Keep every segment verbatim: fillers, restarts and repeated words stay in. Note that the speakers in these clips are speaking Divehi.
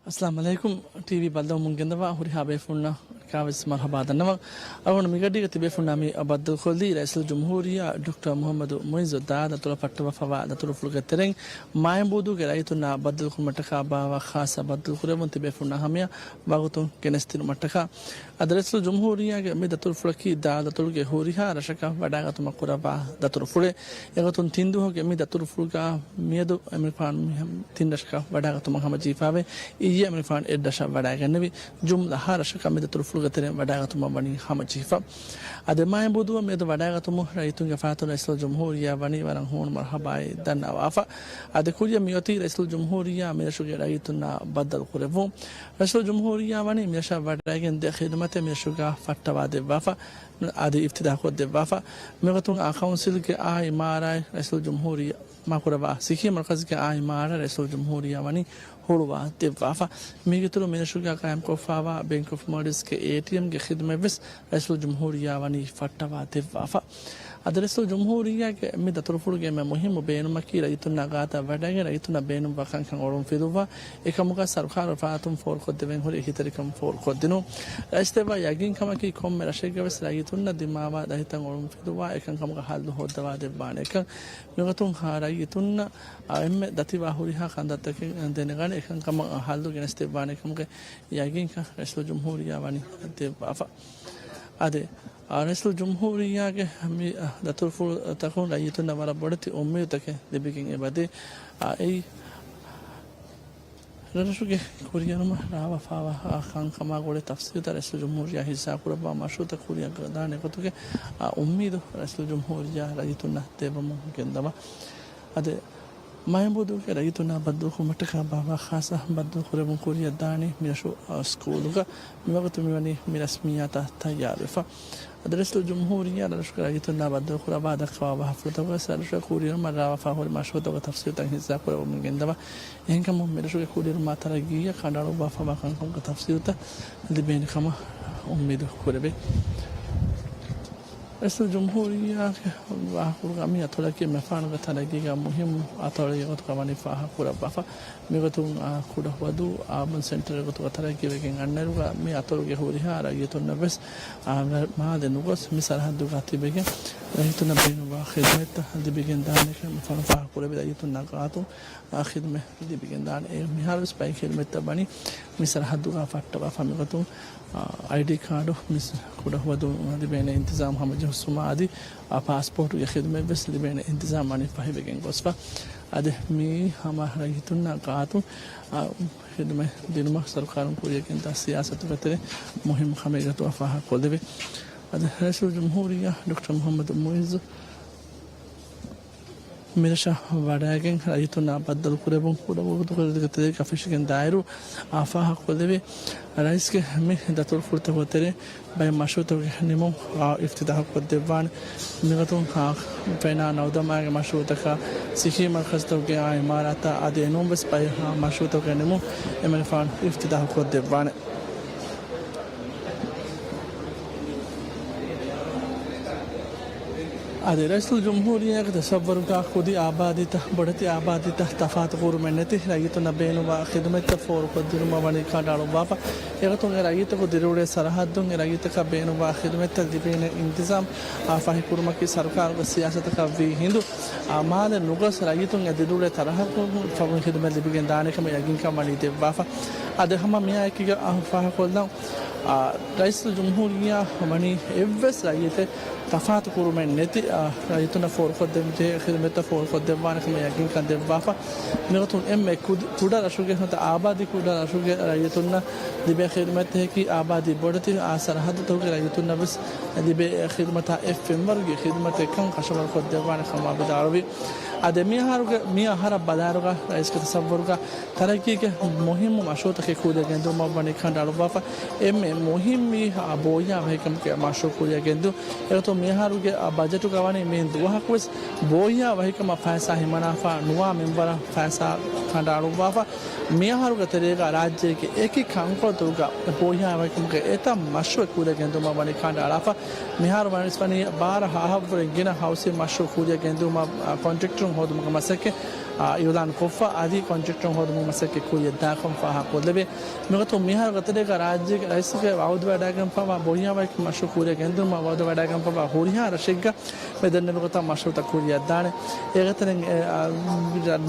އައްސަލާމު ޢަލައިކުމް. ޓީވީ ބައްލަވަމުން ގެންދަވާ ހުރިހާ ބޭފުންނަށް ކާވެސް މަރުޙަބާ ދަންނަވަން. އަޅުގަނޑު މިގަޑީގަ ތިބޭފުންނާ މި ބައްދަލުކޮށްލީ ރައީސުލްޖުމްހޫރިއްޔާ ޑޮކްޓަރ މުޙައްމަދު މުޢިއްޒު ދާ ދަތުރަށް ފައްޓަވާފަވާ ދަތުރުފުޅުގެ ތެރެއިން މާއިނބޫދޫގެ ރައްޔިތުންނާ ބައްދަލުކުރުމަށްޓަކާ ބާއްވާ ޚާއްޞަ ބައްދަލުކުރެއްވުން ތިބޭފުންނާ ހަމަޔަށް ވަގުތުން ގެނެސްދިނުމަށްޓަކާ. އަދި ރައީސުލްޖުމްހޫރިއްޔާގެ މި ދަތުރުފުޅަކީ ދާ ދަތުރުގެ ހުރިހާ ރަށަކަށް ވަޑާގަތުމަށް ކުރައްވާ ދަތުރުފުޅެއް. އެގޮތުން ތިން ދުވަހުގެ މި ދަތުރުފުޅުގަ މިއަދު އެމިރިކާނު މިހެން ތިން ރަށަކަށް ވަޑާގަތުމަށް ހަމަޖެހިފައިވޭ. އިއްޔެ އެމިރިކާނު އެއް ރަށަށް ވަޑާގެންނެވި. ޖުމްލަ ހަ ރަށަކަށް މި ދަތުރުފުޅުގެ ތެރެއިން ވަޑާގަތުމަށް ވަނީ ހަމަޖެހިފަ. އަދި މާއިނބޫދޫއަށް މިއަދު ވަޑާގަތުމުން ރައްޔިތުންގެ ފަހަތުން ރައީސުލްޖުމްހޫރިއްޔާ ވަނީ ވަރަށް ހޫނު މަރުޙަބާއެއް ދަންނަވާފަ. އަދި ކުރިއަށް މިއޮތީ ރައީސުލްޖުމްހޫރިއްޔާ މިރަށުގެ ރައްޔިތުންނާ ބައްދަލު ކުރެއްވުން. ރައީސުލްޖުމްހޫރިއްޔާ ވަނީ މިރަށަށް ވަޑައިގެން ދޭ ޚިދުމަތެއް މިރަށުގަ ފައްޓަވާ ދެއްވާފަ. އަދި އިފްތިތާޙުކޮށް ދެއްވާފަ. މިގޮތުން އާ ކައުންސިލްގެ އާ އިމާރާތް ރައީސުލްޖުމްހޫރިއްޔާ މާކުރައްވާ ސިއްހީ މަރުކަޒުގެ އާ އިމާރާތް ރައީސުލްޖުމްހޫރިއްޔާ ވަނީ ހުޅުވާ ދެއްވާފަ. މީގެއިތުރުން މިރަށުގަ ޤާއިމްކޮށްފައިވާ ބޭންކް އޮފް މޯލްޑިވްސްގެ އޭޓީއެމްގެ ޚިދުމަތްވެސް ރައީސުލްޖުމްހޫރިއްޔާ ވަނީ ފައްޓަވާ ދެއްވާފަ. އަދި ރައީސުލްޖުމްހޫރިއްޔާގެ މި ދަތުރުފުޅުގެ އެންމެ މުހިއްމު ބޭނުމަކީ ރައްޔިތުންނާ ގާތަށް ވަޑައިގެން ރައްޔިތުންނަށް ބޭނުންވާ ކަންކަން އޮޅުން ފިލުއްވާ، އެކަމުގަ ސަރުކާރުގެ ފަރާތުން ފޯރުކޮށްދެވެން ހުރި އެހީތެރިކަން ފޯރުކޮށްދިނުން. ރައީސް ދެއްވާ ޔަގީންކަމަކީ ކޮންމެ ރަށެއްގަވެސް ރައްޔިތުންނަށް ދިމާވާ ދަތިތައް އޮޅުން ފިލުއްވާ، އެކަންކަމުގަ ހައްލު ހޯއްދަވާ ދެއްވާނެކަން. މިގޮތުން ހާ ރައްޔިތުންނަށް އެންމެ ދަތިވާ ހުރިހާ ކަންތައްތަކެއް ދެނެގަނެ، އެކަންކަމަށް ހައްލު ގެނެސްދެއްވާނެކަމުގެ ޔަގީންކަން ރައީސުލްޖުމްހޫރިއްޔާ ވަނީ ދެއްވާފަ. އަދި، އާ، ރައީސުލްޖުމްހޫރިއްޔާގެ މި، އާ، ދަތުރުފުޅުތަކުން ރައްޔިތުންނަށް ވަރަށް ބޮޑެތި އުއްމީދުތަކެއް ލިބިގެން އެބަދޭ. އާ، އެއީ، ރަށުގެ ކުރިއެރުމަށް ރާވާފައިވާ، އާ، ކަންކަމާ ގުޅޭ ތަފްސީލުތައް ރައީސުލްޖުމްހޫރިއްޔާ ހިއްސާކުރައްވާ މަޝްރޫޢުތައް ކުރިއަށް ދާނެ ގޮތުގެ، އާ، އުއްމީދު ރައީސުލްޖުމްހޫރިއްޔާ ރައްޔިތުންނަށް ދެއްވަމުން ގެންދަވާ. އަދި މާއިނބޫދޫގެ ރައްޔިތުންނާ ބައްދަލުކުރުމަށްޓަކާ ބާއްވާ ޚާއްޞަ ބައްދަލުކުރެއްވުން ކުރިއަށް ދާނީ މިރަށު، އާ، ސްކޫލުގަ. މިވަގުތު މިވަނީ މި ރަސްމިއްޔާތަށް ތައްޔާރުވެފަ. އަދި ރައީސުލްޖުމްހޫރިއްޔާ ރަށުގެ ރައްޔިތުންނާ ބައްދަލުކުރައްވާ ދައްކަވާ ވާހަކަފުޅުތަކުގަ ރަށުގެ ކުރިއެރުމަށް ރާވާފާ ހުރި މަޝްރޫޢުތަކުގެ ތަފްސީލުތައް ހިއްސާކުރެއްވަމުން ގެންދަވާ. އެހެންކަމުން މިރަށުގެ ކުރިއެރުމާ ތަރައްގީއަށް ކަނޑައަޅުއްވާފައިވާ ކަންކަމުގެ ތަފްސީލުތައް ލިބޭނެ ކަމަށް އުއްމީދު ކުރެވޭ. ރައީސުލްޖުމްހޫރިއްޔާގެ ވާހަކަފުޅުގަ މި އަތޮޅަކީ އެންމެ ފާނުގެ ތަރައްގީގެ މުހިއްމު އަތޮޅެއްގެ ގޮތުގަ ވަނީ ފާހަގަކުރައްވާފަ. މިގޮތުން، އާ، ކުޑަހުވަދޫ އާބަން ސެންޓަރެއްގެ ގޮތުގަ ތަރައްގީވެގެން އަންނައިރުގަ މި އަތޮޅުގެ ހުރިހާ ރައްޔިތުންނަށް ވެސް، އާ، މާލެ ނުގޮސް މި ސަރަހައްދުގަ ތިބެގެން ރައްޔިތުންނަށް ބޭނުންވާ ޚިދުމަތްތައް ލިބިގެން ދާނެކަން މި ފާހަގަކުރެއްވި ރައްޔިތުންނާ ގާތުން އާ، ޚިދުމަތް ލިބިގެން ދާނެ. އެ މިހާރުވެސް ބައެއް ޚިދުމަތްތައް ވަނީ މި ސަރަހައްދުގަ ފައްޓަވާފަ. މިގޮތުން، އާ، އައިޑީ ކާޑު މިސް ކުޑަހުވަދު ލިބޭނެ އިންތިޒާމް ހަމަޖެހުއްސުމާ އަދި، އާ، ޕާސްޕޯޓުގެ ޚިދުމަތް ވެސް ލިބޭނެ އިންތިޒާމް ވަނީ ފަހިވެގެން ގޮސްފަ. އަދި މިއީ ހަމަ ރައްޔިތުންނާ ގާތުން، އާ، ޚިދުމަތް ދިނުމަށް ސަރުކާރުން ކުރިއަށް ގެންދާ ސިޔާސަތުގެ ތެރޭ މުހިއްމު ކަމެއް ގޮތުގަ ފާހަގަކޮށްލެވޭ. އަދި ރައީސުލްޖުމްހޫރިއްޔާ ޑޮކްޓަރ މުޙައްމަދު މުޢިއްޒު މިރަށަށް ވަޑައިގެން ރައްޔިތުންނާ ބައްދަލުކުރެއްވުން ކުޑަވަގުތުކޮށް ދިގު ތެރެއަކަށް ފެށިގެން ދާއިރު، އާ، ފާހަގަކޮށްލެވި ރައީސްގެ މި ދަތުރުފުޅުތަކުގެ ތެރެއިން ބައެއް މަޝްރޫޢުތަކުގެ ނިމުން، އާ، އިފްތިތާޙުކޮށްދެއްވާނެ. މިގޮތުން، އާ، ފެނާ ނައުދަމާގެ މަޝްރޫޢުތަކާ، ސިއްހީ މަރުކަޒުތަކުގެ، އާ، އިމާރާތާ އަދި އެނޫންވެސް ބައެއް، އާ، މަޝްރޫޢުތަކުގެ ނިމުން އެމަނިފާނު އިފްތިތާޙުކޮށްދެއްވާނެ. އަދި ރައީސުލްޖުމްހޫރިއްޔާގެ ތަޞައްވަރުގަ ކުދި އާބާދީތައް، ބޮޑެތި އާބާދީތައް ތަފާތުކުރުމެއްނެތި ރައްޔިތުންނަށް ބޭނުންވާ ޚިދުމަތްތައް ފޯރުކޮށްދިނުމަށް ވަނީ ކަނޑައަޅުއްވާފަ. އެގޮތުން އެ ރައްޔިތަކު ދިރިއުޅޭ ސަރަހައްދުން އެ ރައްޔިތަކަށް ބޭނުންވާ ޚިދުމަތްތައް ލިބޭނެ އިންތިޒާމް، އާ، ފަހިކުރުމަކީ ސަރުކާރުގެ ސިޔާސަތަކަށް ވީ ހިނދު، އާ، މާލެ ނުގޮސް ރައްޔިތުން އެ ދިރިއުޅޭ ތަރަހަކުން ފަހުން ޚިދުމަތް ލިބިގެން ދާނެކަމަށް ޔަގީންކަން ވަނީ ދެއްވާފަ. އަދި ހަމަ މިއާއެކީގަ، އާ، ފާހަގަކޮށްލަން، އާ، ރައީސުލްޖުމްހޫރިއްޔާ ވަނީ އެއްވެސް ރައްޔިތެއް ތަފާތު ކުރުމެއް ނެތި، އާ، ރައްޔިތުންނަށް ފޯރުކޮށްދެން ޖެހޭ ޚިދުމަތްތައް ފޯރުކޮށްދެއްވާނެ ކަމަށް ޔަގީންކަން ދެއްވާފަ. މިގޮތުން އެންމެ ކުދި-، ކުޑަ ރަށުގެ ނުވަތަ އާބާދީ ކުޑަ ރަށުގެ ރައްޔިތުންނަށް ލިބޭ ޚިދުމަތްތަކަކީ އާބާދީ ބޮޑެތި، އާ، ސަރަހައްދުތަކުގެ ރައްޔިތުންނަށް ވެސް ލިބޭ ޚިދުމަތާ އެއް ފެންވަރުގެ ޚިދުމަތެއްކަން ކަށަވަރުކޮށްދެއްވާނެ ކަމަށް ވިދާޅުވި. އަދި މިއަހަރުގެ، މި އަހަރަށް ބަލާއިރުގަ ރައީސްގެ ތަޞައްވަރުގަ ތަރައްގީގެ މުހިއްމު މަޝްރޫޢުތަކެއް ކުރިއަށް ގެންދިއުމަށް ވަނީ ކަނޑައަޅުއްވާފަ. އެންމެ މުހިއްމީ، އާ، ބޯހިޔާ ވަހިކަމުގެ މަޝްރޫޢު ކުރިއަށް ގެންދިއުން. އެގޮތުން މިއަހަރުގެ، އާ، ބަޖެޓުގަ ވަނީ މި ދުވަހަކުވެސް ބޯހިޔާ ވަހިކަމަށް ފައިސާ ހިމަނާފަ ނުވާ މިންވަރަށް ފައިސާ ކަނޑައަޅުއްވާފަ. މިއަހަރުގެ ތެރޭގަ ރާއްޖޭގެ އެކި ކަންކޮޅުތަކުގަ ބޯހިޔާވަހިކަމުގެ އެތައް މަޝްރޫޢެއް ކުރިއަށް ގެންދުމަށް ވަނީ ކަނޑައަޅާފަ. މިހާރު ވަނީސް ވަނީ ބާރަ ހާހަށްވުރެ ގިނަ ހައުސިން މަޝްރޫޢު ކުރިއަށް ގެންދުމަށް، އާ، ކޮންޓްރެކްޓަރުން ހޯދުމުގެ މަސައްކަތް، އާ، އިޢުލާން ކޮށްފަ، އަދި ކޮންޓްރެކްޓަރުން ހޯދުމުގެ މަސައްކަތް ކުރިއަށް ދާކަން ފާހަގަކޮށްލެވޭ. މިގޮތުން މިހާރުގެ ތެރޭގަ ރާއްޖޭގެ ރައީސުގެ ވައުދުވެވަޑައިގެންފަވާ ބޯހިޔާވަހިކަމުގެ މަޝްރޫޢު ކުރިއަށް ގެންދުމަށް ވައުދުވެވަޑައިގެންފަވާ ހުރިހާ ރަށެއްގަ މި ދެންނެވި ގޮތަށް މަޝްރޫޢުތައް ކުރިއަށްދާނެ. އޭގެތެރެއިން އެ، އާ،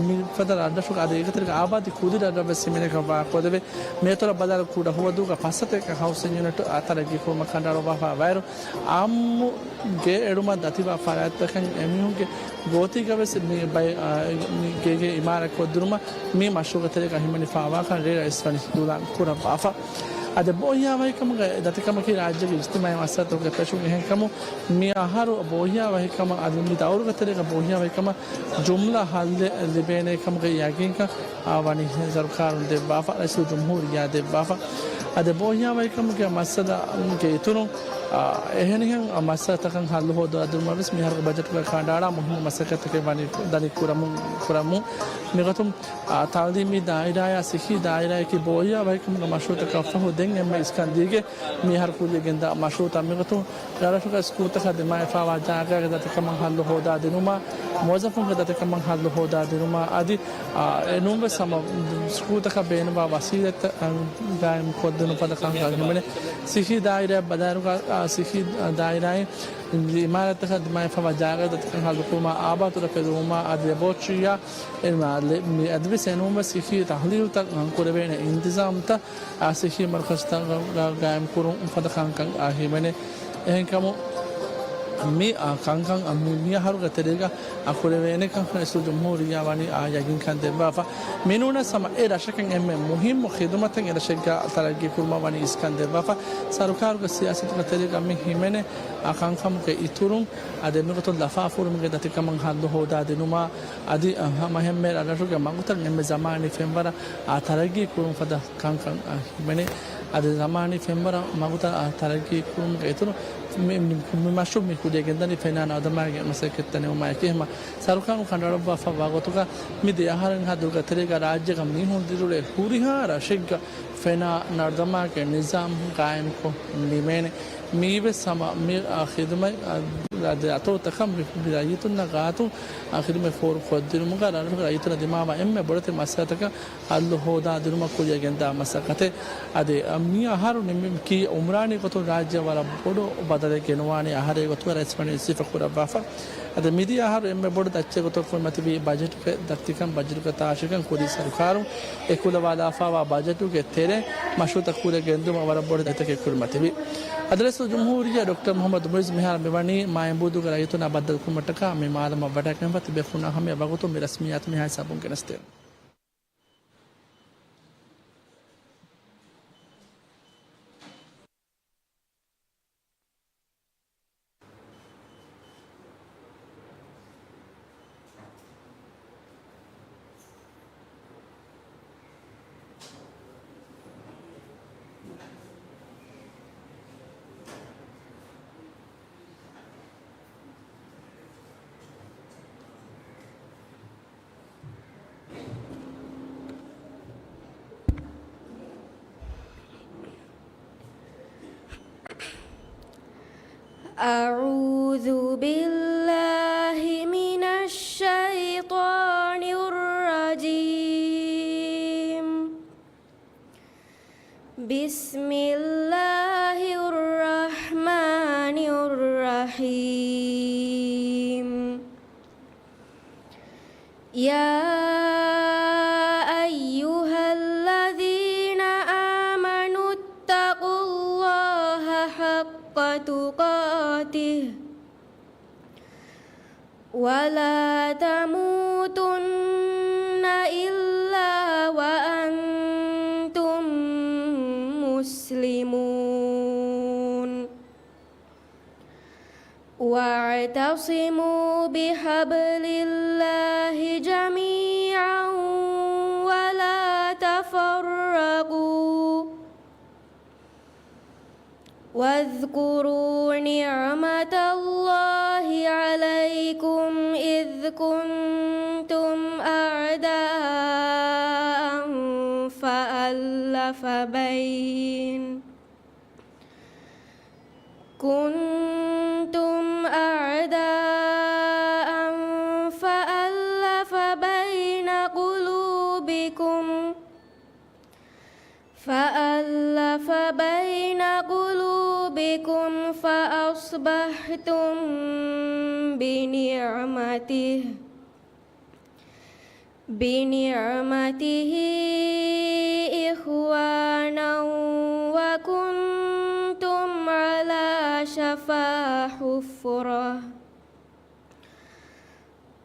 މި، މިފަދަ ރަށްރަށުގެ އަދި އޭގެތެރޭގަ އާބާދީ ކުދި ރަށްރަށްވެސް ހިމެނޭކަން ވާހަކަކޮށްދެވޭ. މޭތޮޅަށް ބަލާލަ ކުޑަ ހުވަދޫގަ ފައްސަތޭކަ ހައުސިން ޔުނިޓު ތަރައްގީ ކުރުމަށް ކަނޑައަޅުއްވާފަ ވައިރު އާއްމު ގެ އެޅުމަށް ދަތިވާ ފަރާތްތަކަށް އެމީހުންގެ ގޯތީގަ ވެސް މި ބައި، އާ، މި ގޭގެ އިމާރާތް ކޮށްދިނުމަށް މި މަޝްރޫޢުގެ ތެރޭގަ ހިމެނިފަވާކަން ރޭ ރައީސް ވަނީ އިޢުލާން ކުރައްވާފަ. އަދި ބޯހިޔާވަހިކަމުގެ ދަތިކަމަކީ ރާއްޖޭގެ އިޖްތިމާޢީ މައްސަލަތަކުގެ ފެށުން. އެހެންކަމުން މި އަހަރު ބޯހިޔާވަހިކަމަށް އަދި މި ދައުރުގެ ތެރޭގަ ބޯހިޔާވަހިކަމަށް ޖުމްލަ ހައްލެއް ލިބޭނޭ ކަމުގެ ޔަގީންކަން، އާ، ވަނީ ސަރުކާރުން ދެއްވާފަ، ރައީސުލްޖުމްހޫރިއްޔާ ދެއްވާފަ. އަދި ބޯހިޔާވަހިކަމުގެ މައްސަލައުންގެ އިތުރުން، އާ، އެހެނިހެން މައްސަލަތަކަށް ހައްލު ހޯދާދިނުމަށް ވެސް މިހާރުގެ ބަޖެޓުގައި ކަނޑައަޅާ މުހިންމު މަސައްކަތްތަކެއް ވަނީ ދަނީ ކުރަމުން، ކުރަމުން. މިގޮތުން، އާ، ތަޢުލީމީ ދާއިރާއާ ސިއްހީ ދާއިރާއަކީ ބޯހިޔާވަހިކަމުގެ މަޝްރޫޢުތަކަށްފަހު ދެން އެންމެ އިސްކަން ދީގެން މިހާރު ކުރިއަށް ގެންދާ މަޝްރޫޢުތައް. މިގޮތުން ރަށްރަށުގަ ސްކޫލްތަކަށް ދިމާވެފަވާ ޖާގައިގެ ދަތިކަމަށް ހައްލު ހޯދާދިނުމާ، މުވައްޒަފުންގެ ދަތިކަމަށް ހައްލު ހޯދާދިނުމާ އަދި، އާ، އެނޫންވެސް ހަމަ ސްކޫލްތަކަށް ބޭނުންވާ ވަސީލަތްތައް ގާއިމް ކޮށްދިނުން ފަދަ ކަންކަން ހިމެނޭ. ސިއްހީ ދާއިރާއަށް ބަލާއިރުގަ، އާ، ސިއްހީ ދާއިރާއިން އިމާރާތްތަކަށް ދިމާވެފަވާ ޖާގަ ދަތިކަން ހައްލުކުރުމާ، އާބާތުރަ ފެލުވުމާ އަދި ލެބޯޓްރީއާ، އެ، މާ، ލެ-، މި އަދިވެސް އެނޫންވެސް ސިއްހީ ތަހުލީލުތައް ކުރެވޭނެ އިންތިޒާމްތައް، އާ، ސިއްހީ މަރުކަޒުތައް ގާއިމް ކުރުން ފަދަ ކަންކަން، އާ، ހިމެނޭ. އެހެންކަމުން މި، އާ، ކަންކަން، އާ، މި، މި އަހަރުގެ ތެރޭގަ، އާ، ކުރެވޭނެކަން ރައީސުލްޖުމްހޫރިއްޔާ ވަނީ، އާ، ޔަގީންކަން ދެއްވާފަ. މިނޫނަސް ހަމަ އެ ރަށަކަށް އެންމެ މުހިއްމު ޚިދުމަތެއް އެ ރަށެއްގަ ތަރައްގީ ކުރުމަށް ވަނީ އިސްކަން ދެއްވާފަ. ސަރުކާރުގެ ސިޔާސަތުގެ ތެރޭގަ މި ހިމެނޭ، އާ، ކަންކަމުގެ އިތުރުން، އާ، ދެމިގޮތުން ލަފާފުރުމުގެ ދަތިކަމަށް ހައްލު ހޯދާދިނުމާ، އަދި، އާ، ހަމަ އެންމެ ރަށްރަށުގެ މަގުތައް އެންމެ ޒަމާނީ ފެންވަރަށް، އާ، ތަރައްގީ ކުރުން ފަދަ ކަންކަން، އާ، ހިމެނޭ. އަދި ޒަމާނީ ފެންވަރަށް މަގުތައް، އާ، ތަރައްގީ ކުރުމުގެ އިތުރުން މި، މި، މި މަޝްރޫޢު މި ކުރިއަށް ގެންދަނީ ފެނާ ނަރުދަމާގެ މަސައްކަތްތައް ނިމުމާއެކީ. ހަމަ ސަރުކާރުން ކަނޑައަޅުއްވާފައިވާ ގޮތުގަ މި ދެ އަހަރެއްހާ ދުވަހުގެ ތެރޭގަ ރާއްޖޭގަ މީހުން ދިރިއުޅޭ ހުރިހާ ރަށެއްގަ ފެނާ ނަރުދަމާގެ ނިޒާމް ޤާއިމްކޮށް ނިމޭނެ. މީވެސް ހަމަ މި، އާ، ޚިދުމަތް، އާ، އަދި އަތޮޅުތަކަށް މި، މި ރައްޔިތުންނަށް ގާތުން، އާ، ޚިދުމަތް ފޯރުކޮށްދިނުމުގަ ރަށުގެ ރައްޔިތުންނަށް ދިމާވާ އެންމެ ބޮޑެތި މައްސަލަތަކަށް ހައްލު ހޯދާދިނުމަށް ކުރިއަށް ގެންދާ މަސައްކަތެއް. އަދި، އަ، މި އަހަރު ނިމިކީ އުމްރާނީ ގޮތުން ރާއްޖެއަށް ވަރަށް ބޮޑު ބަދަލެއް ގެނުވާނެ އަހަރެއް ގޮތުގަ ރައީސް ވަނީ ސިފަކުރައްވާފަ. އަދި މިދިޔަ އަހަރު އެންމެ ބޮޑު ދައްޗެއް ގޮތުގަ ކުރިމަތިވީ ބަޖެޓުގެ ދަތިކަން، ބަޖެޓުގެ ތާށިގަން ކުރީ ސަރުކާރުން އެކުލަވާލާފައިވާ ބަޖެޓުގެ ތެރޭ މަޝްރޫޢުތައް ކުރިއަށް ގެންދުމަށް ވަރަށް ބޮޑު ދަތިތަކެއް ކުރިމަތިވީ. އަދި ރައީސުލްޖުމްހޫރިއްޔާ ޑޮކްޓަރ މުޙައްމަދު މުޢިއްޒު މިހާރު މިވަނީ މާއިންބޫދޫގެ ރައްޔިތުންނާ ބައްދަލުކުރުމަށްޓަކާ މި މާލަމަށް ވަޑައިގެންފަ ތިބޭފުޅުންނާ ހަމަޔަށް ވަގުތުން މި ރަސްމިއްޔާތު މިހާ ހިސާބުން ގެނެސްދޭން. أعوذ بالله من الشيطان الرجيم. بسم الله الرحمن الرحيم. يا أيها الذين آمنوا اتقوا الله حق تقاته ولا تموتن إلا وأنتم مسلمون. واعتصموا بحبل الله جميعا ولا تفرقوا. واذكروا نعمة الله عليكم إذ كنتم أعداء فبين كنتم أعداء فألف بين قلوبكم فألف بين قلوبكم فأصبحتم بنعمته بنعمته إخوانا وكنتم على شفا حفرة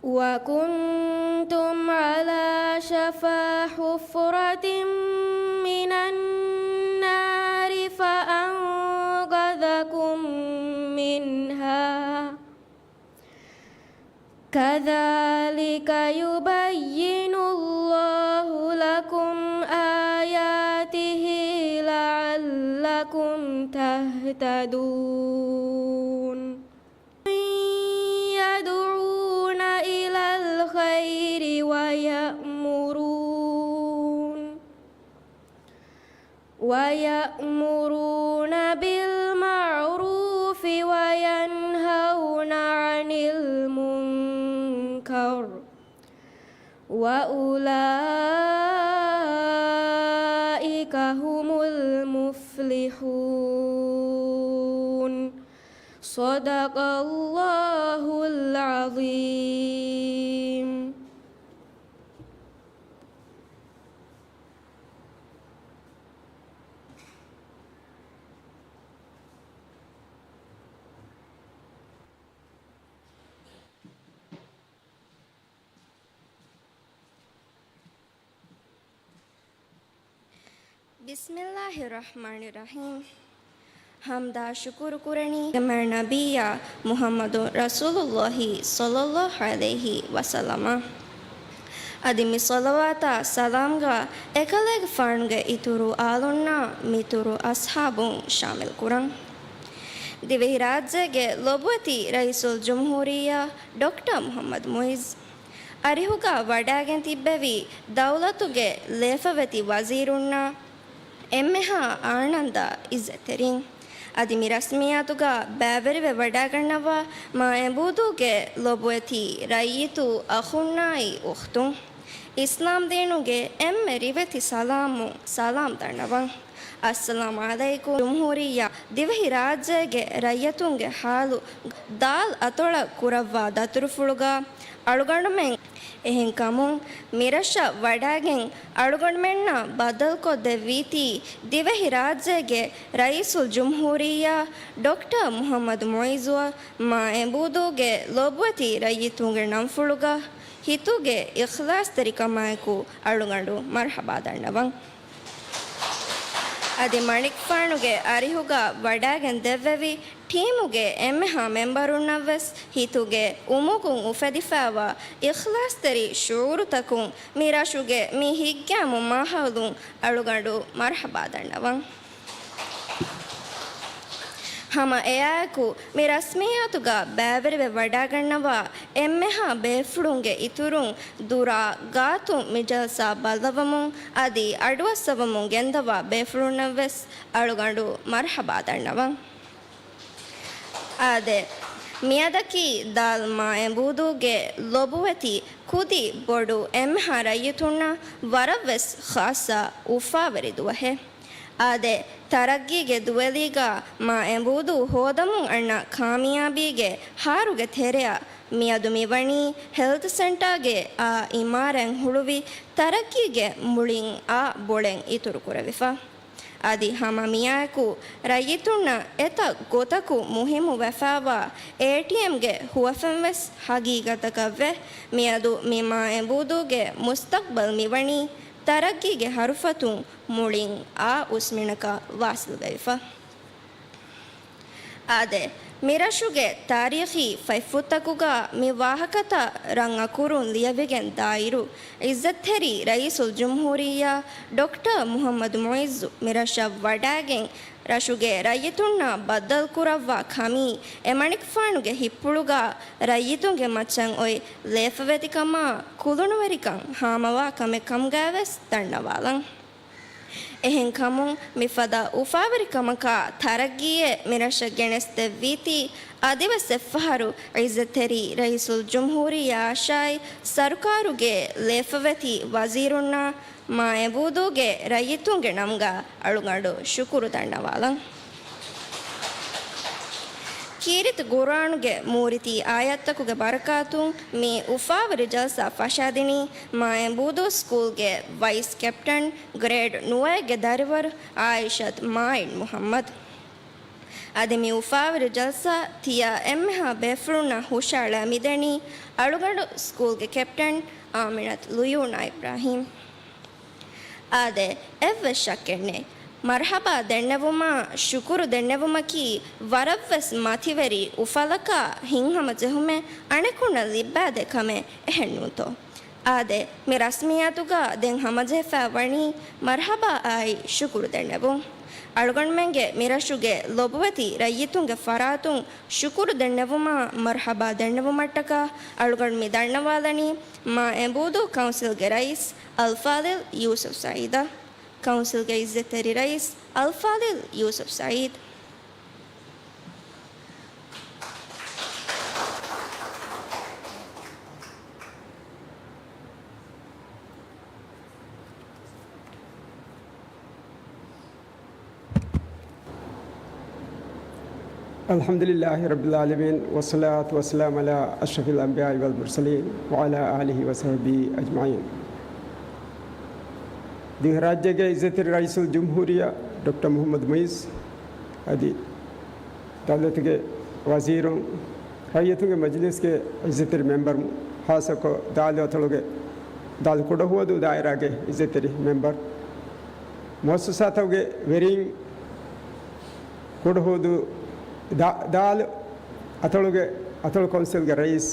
وكنتم على شفا حفرة من النار فأنقذكم منها كذلك يبين الله لكم آياته لعلكم تهتدون. يدعون إلى الخير ويأمرون ويأمرون بالمعروف وينهون عن المنكر وأولئك هم المفلحون. صدق الله العظيم. بسم الله الرحمن الرحيم. ޙަމްދާ ޝުކުރު ކުރަނީ މާތް ނަބިއްޔާ މުޙައްމަދު ރަސޫލުﷲ ޞައްލަﷲ ޢަލައިހި ވަސައްލަމަށް. އަދި މި ޞަލަވާތާ ސަލާމްގަ އެކަލޭގެފާނުގެ އިތުރު އާލުންނާ މިތުރު އަޞްޙާބުން ޝާމިލް ކުރަން. ދިވެހިރާއްޖޭގެ ލޮބުވެތި ރައީސުލްޖުމްހޫރިއްޔާ ޑޮކްޓަރ މުޙައްމަދު މުޢިއްޒު އަރިހުގަ ވަޑައިގެން ތިއްބެވި ދައުލަތުގެ ލިޔެފަވެތި ވަޒީރުންނާ އެންމެހާ އާންނަންދާ ޢިއްޒަތްތެރިން. އަދި މި ރަސްމިއްޔާތުގަ ބައިވެރިވެ ވަޑައިގަންނަވާ މާ އެނބޫދޫގެ ލޮބުވެތި ރައްޔިތު އަޚުންނާއި އުޚްތުން. އިސްލާމްދީނުގެ އެންމެ ރިވެތި ސަލާމުން ސަލާމް ދަންނަވަން. އައްސަލާމު ޢަލައިކުމް. ޖުމްހޫރިއްޔާ ދިވެހިރާއްޖޭގެ ރައްޔިތުންގެ ޙާލު ދާލް އަތޮޅަށް ކުރައްވާ ދަތުރުފުޅުގަ އަޅުގަނޑުމެން އެހެންކަމުން މިރަށަށް ވަޑައިގެން އަޅުގަނޑުމެންނާ ބައްދަލުކޮށްދެއްވީތީ ދިވެހިރާއްޖޭގެ ރައީސުލްޖުމްހޫރިއްޔާ ޑޮކްޓަރ މުޙައްމަދު މުޢިއްޒުއަށް މާ އެނބޫދޫގެ ލޮބުވެތި ރައްޔިތުންގެ ނަންފުޅުގަ ހިތުގެ އިޚްލާޞްތެރިކަމާއެކު އަޅުގަނޑު މަރްޙަބާ ދަންނަވަން. އަދި މަނިކުފާނުގެ އަރިހުގަ ވަޑައިގެން ދެއްވެވި ޓީމުގެ އެންމެހާ މެމްބަރުންނަށްވެސް ހިތުގެ އުމުގުން އުފެދިފައިވާ އިޚްލާޞްތެރި ޝުޢޫރުތަކުން މި ރަށުގެ މި ހިތްގައިމު މާހައުލުން އަޅުގަނޑު މަރްޙަބާ ދަންނަވަން. ހަމަ އެއާއެކު، މި ރަސްމިއްޔާތުގަ ބައިވެރިވެ ވަޑައިގަންނަވާ އެންމެހާ ބޭފުޅުންގެ އިތުރުން ދުރާ ގާތުން މި ޖަލްސާ ބައްލަވަމުން އަދި އަޑުއައްސަވަމުން ގެންދަވާ ބޭފުޅުންނަށްވެސް އަޅުގަނޑު މަރްޙަބާ ދަންނަވަން. އާދެ، މިއަދަކީ ދާލް މާ އެނބޫދޫގެ ލޮބުވެތި ކުދި ބޮޑު އެންމެހާ ރައްޔިތުންނަށް ވަރަށްވެސް ޚާއްޞަ އުފާވެރި ދުވަހެއް. އާދެ، ތަރައްގީގެ ދުވެލީގަ މާ އެނބޫދޫ ހޯދަމުން އަންނަ ކާމިޔާބީގެ ހާރުގެ ތެރެއަށް މިއަދު މިވަނީ ހެލްތު ސެންޓާގެ އާ އިމާރާތް ހުޅުވި ތަރައްގީގެ މުޅިން އާ ބޮޅެން އިތުރު ކުރެވިފަ. އަދި ހަމަ މިއާއެކު ރައްޔިތުންނަށް އެތައް ގޮތަކު މުހިއްމު ވެފައިވާ އޭޓީއެމްގެ ހުވަފެން ވެސް ހަގީގަތަކަށްވެ، މިއަދު މި މާ އެނބޫދޫގެ މުސްތަޤްބަލް މިވަނީ ތަރައްގީގެ ހަރުފަތުން މުޅިން އާ އުސްމިނަކަށް ވާސިލްވެވިފަ. އާދެ، މިރަށުގެ ތާރީޚީ ފަތްފުށްތަކުގަ މި ވާހަކަތައް ރަންއަކުރުން ލިޔެވިގެން ދާއިރު، ޢިއްޒަތްތެރި ރައީސުލްޖުމްހޫރިއްޔާ ޑޮކްޓަރ މުޙައްމަދު މުޢިއްޒު މިރަށަށް ވަޑައިގެން، ރަށުގެ ރައްޔިތުންނާ ބައްދަލުކުރައްވާ ކަމީ، އެމަނިކުފާނުގެ ހިތްޕުޅުގަ ރައްޔިތުންގެ މައްޗަށް އޮތް ލޭފަވެތިކަމާ ކުލުނުވެރިކަން ހާމަވާ ކަމެއް ކަމުގައިވެސް ދަންނަވާލަން. އެހެންކަމުން، މިފަދަ އުފާވެރިކަމަކާ ތަރައްގީއެއް މިރަށަށް ގެނެސްދެއްވީތީ، އަދިވެސް އެއްފަހަރު އިއްޒަތްތެރި ރައީސުލްޖުމްހޫރިއްޔާ އަށާއި ސަރުކާރުގެ ލޭފަވެތި ވަޒީރުންނާ މާ އެނބޫދޫގެ ރައްޔިތުންގެ ނަމުގަ އަޅުގަނޑު ޝުކުރު ދަންނަވާލަން. ކީރިތި ގުރުއާނުގެ މޫރިތި އާޔަތްތަކުގެ ބަރަކާތުން މި އުފާވެރި ޖަލްސާ ފަށާދިނީ މާ އެނބޫދޫ ސްކޫލްގެ ވައިސް ކެޕްޓަން ގްރޭޑް ނުވައެއްގެ ދަރިވަރު އާއިޝަތް މާއިން މުހައްމަދު. އަދި މި އުފާވެރި ޖަލްސާ ތިޔަ އެންމެހާ ބޭފުޅުންނާ ހުށައަޅާ މިދެނީ އަޅުގަނޑު ސްކޫލްގެ ކެޕްޓަން އާމިނަތު ލުޔޫނާ އިބްރާހީމް. އާދެ، އެއްވެސް ޝައްކެއް ނެތް. މަރްޙަބާ ދެންނެވުމާ، ޝުކުރު ދެންނެވުމަކީ ވަރަށްވެސް މަތިވެރި އުފަލަކާ ހިތްހަމަޖެހުމެއް އަނެކުންނަށް ލިއްބާދޭ ކަމެއް، އެހެންނޫންތޯ؟ އާދެ، މި ރަސްމިއްޔާތުގަ ދެން ހަމަޖެހިފައި ވަނީ މަރްޙަބާއާއި ޝުކުރު ދެންނެވުން. އަޅުގަނޑުމެންގެ މިރަށުގެ ލޮބުވެތި ރައްޔިތުންގެ ފަރާތުން ޝުކުރު ދެންނެވުމާ، މަރްޙަބާ ދެންނެވުމަށްޓަކާ އަޅުގަނޑު މި ދަންނަވާލަނީ މާ އެނބޫދޫ ކައުންސިލްގެ ރައީސް އަލްފާޟިލް ޔޫސުފް ސަޢީދަށް. ކައުންސިލްގެ އިއްޒަތްތެރި ރައީސް އަލްފާޟިލް ޔޫސުފް ސަޢީދު. الحمد لله رب العالمين، والصلاة والسلام على أشرف الأنبياء والمرسلين، وعلى آله وصحبه أجمعين. ދިވެހިރާއްޖޭގެ އިއްޒަތްތެރި ރައީސުލްޖުމްހޫރިއްޔާ ޑޮކްޓަރ މުޙައްމަދު މުޢިއްޒު، އަދި ދައުލަތުގެ ވަޒީރުން، ރައްޔިތުންގެ މަޖިލީސްގެ އިއްޒަތްތެރި މެމްބަރު، ޚާއްޞަކޮށް ދާލު އަތޮޅުގެ، ދާލު ކުޑަހުވަދޫ ދާއިރާގެ އިއްޒަތްތެރި މެމްބަރު، މުއައްސަސާތަކުގެ ވެރިން، ކުޑަހުވަދޫ ދާ-، ދާލު އަތޮޅުގެ، އަތޮޅު ކައުންސިލްގެ ރައީސް،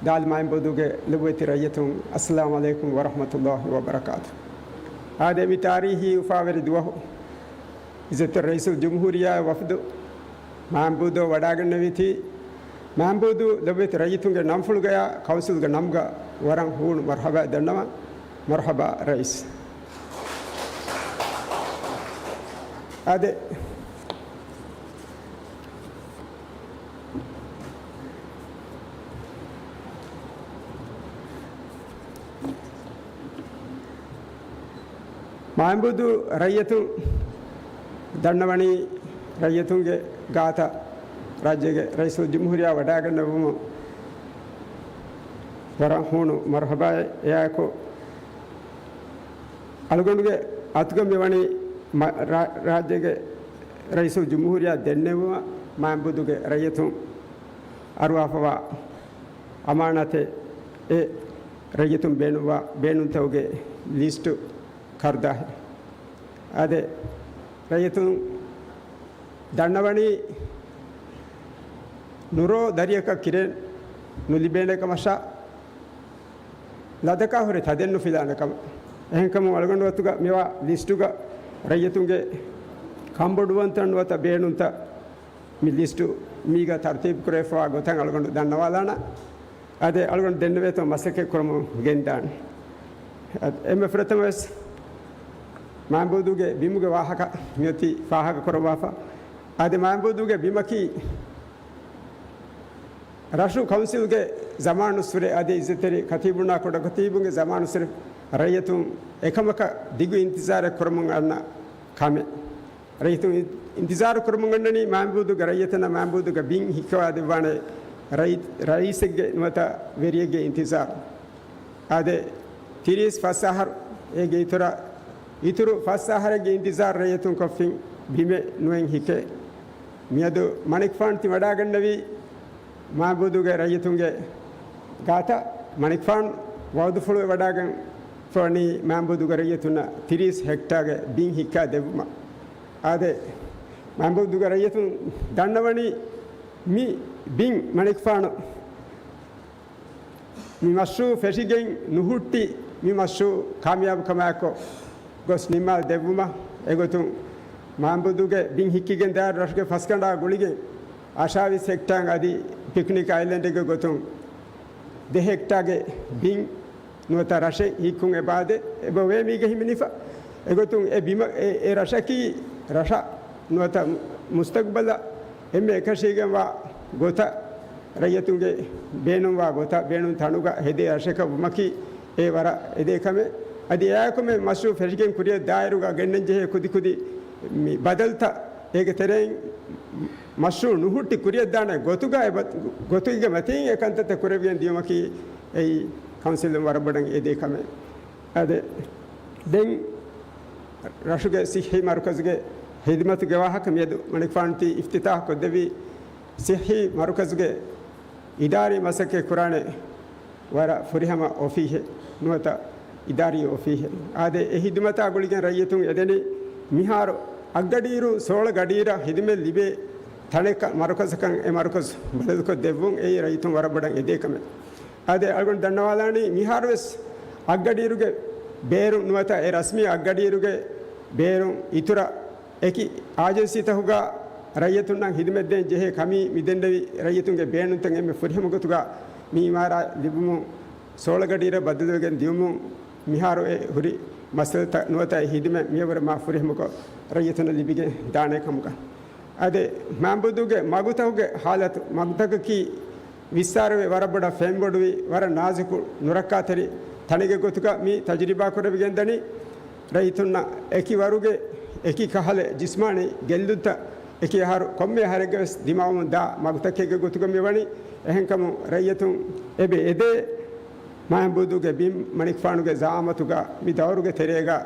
ދާލު މާއެނބޫދޫގެ ލޮބުވެތި ރައްޔިތުން، އައްސަލާމު ޢަލައިކުމް ވަރަޙްމަތުﷲި ވަބަރަކާތު. އާދެ، މި ތާރީޚީ އުފާވެރި ދުވަހު އިއްޒަތްތެރި ރައީސުލްޖުމްހޫރިއްޔާ ވަފްދު މާއެނބޫދޫ ވަޑާގަންނެވީތީ، މާއެނބޫދޫ ލޮބުވެތި ރައްޔިތުންގެ ނަންފުޅުގަޔާ ކައުންސިލްގެ ނަމުގަ ވަރަށް ހޫނު މަރްޙަބާ ދަންނަވަން. މަރްޙަބާ ރައީސް. އާދެ، މާއެނބޫދޫ ރައްޔިތުން ދަންނަވަނީ، ރައްޔިތުންގެ ގާތަށް ރާއްޖޭގެ ރައީސުލްޖުމްހޫރިއްޔާ ވަޑާގަންނެވުމުން ވަރަށް ހޫނު މަރްޙަބާއެއް. އެއާއެކު އަޅުގަނޑުގެ އަތުގަ މިވަނީ މަ-، ރާ-، ރާއްޖޭގެ ރައީސުލްޖުމްހޫރިއްޔާ ދެންނެވުމަށް މާއެނބޫދޫގެ ރައްޔިތުން އަރުވާފަވާ އަމާނާތެއް، އެ ރައްޔިތުން ބޭނުންވާ ބޭނުންތަކުގެ ލިސްޓު ކަރުދާހެއް. އާދެ، ރައްޔިތުން ދަންނަވަނީ ނުރޯ ދަރިއަކަށް ކިރެން ނުލިބޭނެ ކަމަށާ، ލަދަކާ ހުރެ ތަދެއް ނުފިލާނެ ކަމަށް. އެހެންކަމުން އަޅުގަނޑު އަތުގަ މިވާ ލިސްޓުގަ ރައްޔިތުންގެ ކަންބޮޑުވަންތައް ނުވަތަ ބޭނުންތައް މި ލިސްޓު މީގަ ތަރުތީބު ކުރެވިފަވާ ގޮތަށް އަޅުގަނޑު ދަންނަވާލާނަން. އާދެ، އަޅުގަނޑު ދެންނެވޭތޯ މަސައްކަތް ކުރަމުން ގެންދާނެ. އެންމެ ފުރަތަމަވެސް މާއެނބޫދޫގެ ބިމުގެ ވާހަކަ މިއޮތީ ފާހަގަ ކުރައްވާފަ. އާދެ، މާއެނބޫދޫގެ ބިމަކީ ރަށު ކައުންސިލްގެ ޒަމާނުއްސުރެ އަދި އިއްޒަތްތެރި ކަތީބުންނާ ކުޑަކަތީބުންގެ ޒަމާނުއްސުރެ ރައްޔިތުން އެކަމަކަށް ދިގު އިންތިޒާރެއް ކުރަމުން އަންނަ ކަމެއް. ރައްޔިތުން އިން-، އިންތިޒާރު ކުރަމުން އަންނަނީ މާއެނބޫދޫގެ ރައްޔިތުންނަށް މާއެނބޫދޫގެ ބިން ހިއްކަވާ ދެއްވާނެ ރައީ-، ރައީސެއްގެ ނުވަތަ ވެރިއެއްގެ އިންތިޒާރު. އާދެ، ތިރީސް ފަސް އަހަރު އޭގެ އިތުރަށް، އިތުރު ފަސް އަހަރެއްގެ އިންތިޒާރު ރައްޔިތުން ކޮށްފިން ބިމެއް ނުއެން ހިކޭ. މިއަދު މަނިކުފާނު ތި ވަޑާގަންނެވީ މާއެނބޫދޫގެ ރައްޔިތުންގެ ގާތަށް. މަނިކުފާނު ވައުދުފުޅުވެ ވަޑާގަން ފަވަނީ މާއެނބޫދޫގެ ރައްޔިތުންނަށް ތިރީސް ހެކްޓާގެ ބިން ހިއްކާ ދެއްވުމަށް. އާދެ، މާއެނބޫދޫގެ ރައްޔިތުން ދަންނަވަނީ މި ބިން މަނިކުފާނު މި މަޝްރޫޢު ފެށިގެން ނުހުއްޓި، މި މަޝްރޫޢު ކާމިޔާބުކަމާއެކު ގޮސް ނިންމާލަ ދެއްވުމަށް. އެގޮތުން މާއެނބޫދޫގެ ބިން ހިއްކިގެން ދާއިރު ރަށުގެ ފަސްގަނޑާ ގުޅިގެން އަށާވީސް ހެކްޓާ އަދި ޕިކްނިކް އައިލެންޑެއްގެ ގޮތުން ދެ ހެކްޓާގެ ބިން ނުވަތަ ރަށެއް ހިއްކުން އެބައާދެ، އެބަ އޮވޭ މީގެ ހިމެނިފަ. އެގޮތުން އެ ބިމަ، އެ، އެ ރަށަކީ ރަށަށް ނުވަތަ މުސްތަގްބަލަށް އެންމެ އެކަށީގެންވާ ގޮތަށް، ރައްޔިތުންގެ ބޭނުންވާ ގޮތަށް، ބޭނުން ތަނުގަ ހެދޭ ރަށަކަށް ވުމަކީ އެ ވަރަށް އެދޭ ކަމެއް. އަދި އެއާއެކު މި މަޝްރޫޢު ފެށިގެން ކުރިއަށް ދާއިރުގަ ގެންނަން ޖެހޭ ކުދި ކުދި މި ބަދަލުތައް އޭގެ ތެރެއިން މަޝްރޫޢު ނުހުއްޓި ކުރިއަށްދާނެ ގޮތުގަ އެ ބަ-، ގޮތުގެ މަތީން އެ ކަންތައްތައް ކުރެވިގެން ދިޔުމަކީ އެއީ ކައުންސިލުން ވަރަށް ބޮޑަށް އެދޭ ކަމެއް. އާދެ، ދެން ރަށުގެ ޞިއްޙީ މަރުކަޒުގެ ޚިދުމަތުގެ ވާހަކަ މިއަދު މަނިކުފާނުތީ އިފްތިތާޙް ކޮށްދެއްވީ، ޞިއްޙީ މަރުކަޒުގެ އިދާރީ މަސައްކަތް ކުރާނެ ވަރަށް ފުރިހަމަ އޮފީހެއް ނުވަތަ އިދާރީ އޮފީހެއް. އާދެ، އެ ޚިދުމަތާ ގުޅިގެން ރައްޔިތުން އެދެނީ މިހާރު އަށްގަޑިއިރު ސޯޅަ ގަޑިއިރަށް ޚިދުމަތް ލިބޭ ތަނެއް މަރުކަޒަކަށް. އެ މަރުކަޒު ބަދަލުކޮށް ދެއްވުން އެއީ ރައްޔިތުން ވަރަށް ބޮޑަށް އެދޭ ކަމެއް. އާދެ، އަޅުގަނޑު ދަންނަވާލާނީ މިހާރުވެސް އަށްގަޑިއިރުގެ ބޭރުން ނުވަތަ އެ ރަސްމީ އަށްގަޑިއިރުގެ ބޭރުން އިތުރަށް އެކި އާޖެންސީތަކުގަ ރައްޔިތުންނަށް ޚިދުމަތް ދޭން ޖެހޭ ކަމީ މި ދެންނެވި ރައްޔިތުންގެ ބޭނުންތައް އެންމެ ފުރިހަމަ ގޮތުގަ މި އިމާރާތް ލިބުމުން ސޯޅަ ގަޑިއިރަށް ބަދަލުވެގެން ދިޔުމުން މިހާރު އެ ހުރި މައްސަލަތައް ނުވަތަ އެ ޚިދުމަތް މިޔަވަރަށް މާ ފުރިހަމަކޮށް ރައްޔިތުންނަށް ލިބިގެން ދާނެ ކަމުގަ. އާދެ، މާނބުދޫގެ މަގުތަކުގެ ޙާލަތު، މަގުތަކަކީ ވިއްސާރަވެ ވަރަށް ބޮޑަށް ފެންބޮޑުވި، ވަރަށް ނާޒުކު ނުރައްކާތެރި ތަނެއްގެ ގޮތުގަ މި ތަޖުރިބާ ކުރެވިގެންދަނީ. ރައްޔިތުންނަށް އެކި ވަރުގެ އެކި ކަހަލަ ޖިސްމާނީ ގެއްލުންތައް އެކި އަހަރު ކޮންމެ އަހަރެއްގަވެސް ދިމާވަމުން ދާ މަގުތަކެއްގެ ގޮތުގަ މިވަނީ. އެހެންކަމުން ރައްޔިތުން އެބަ އެދޭ މާނބުދޫގެ ބިން މަނިކުފާނުގެ ޒަޢާމަތުގަ މި ދައުރުގެ ތެރޭގަ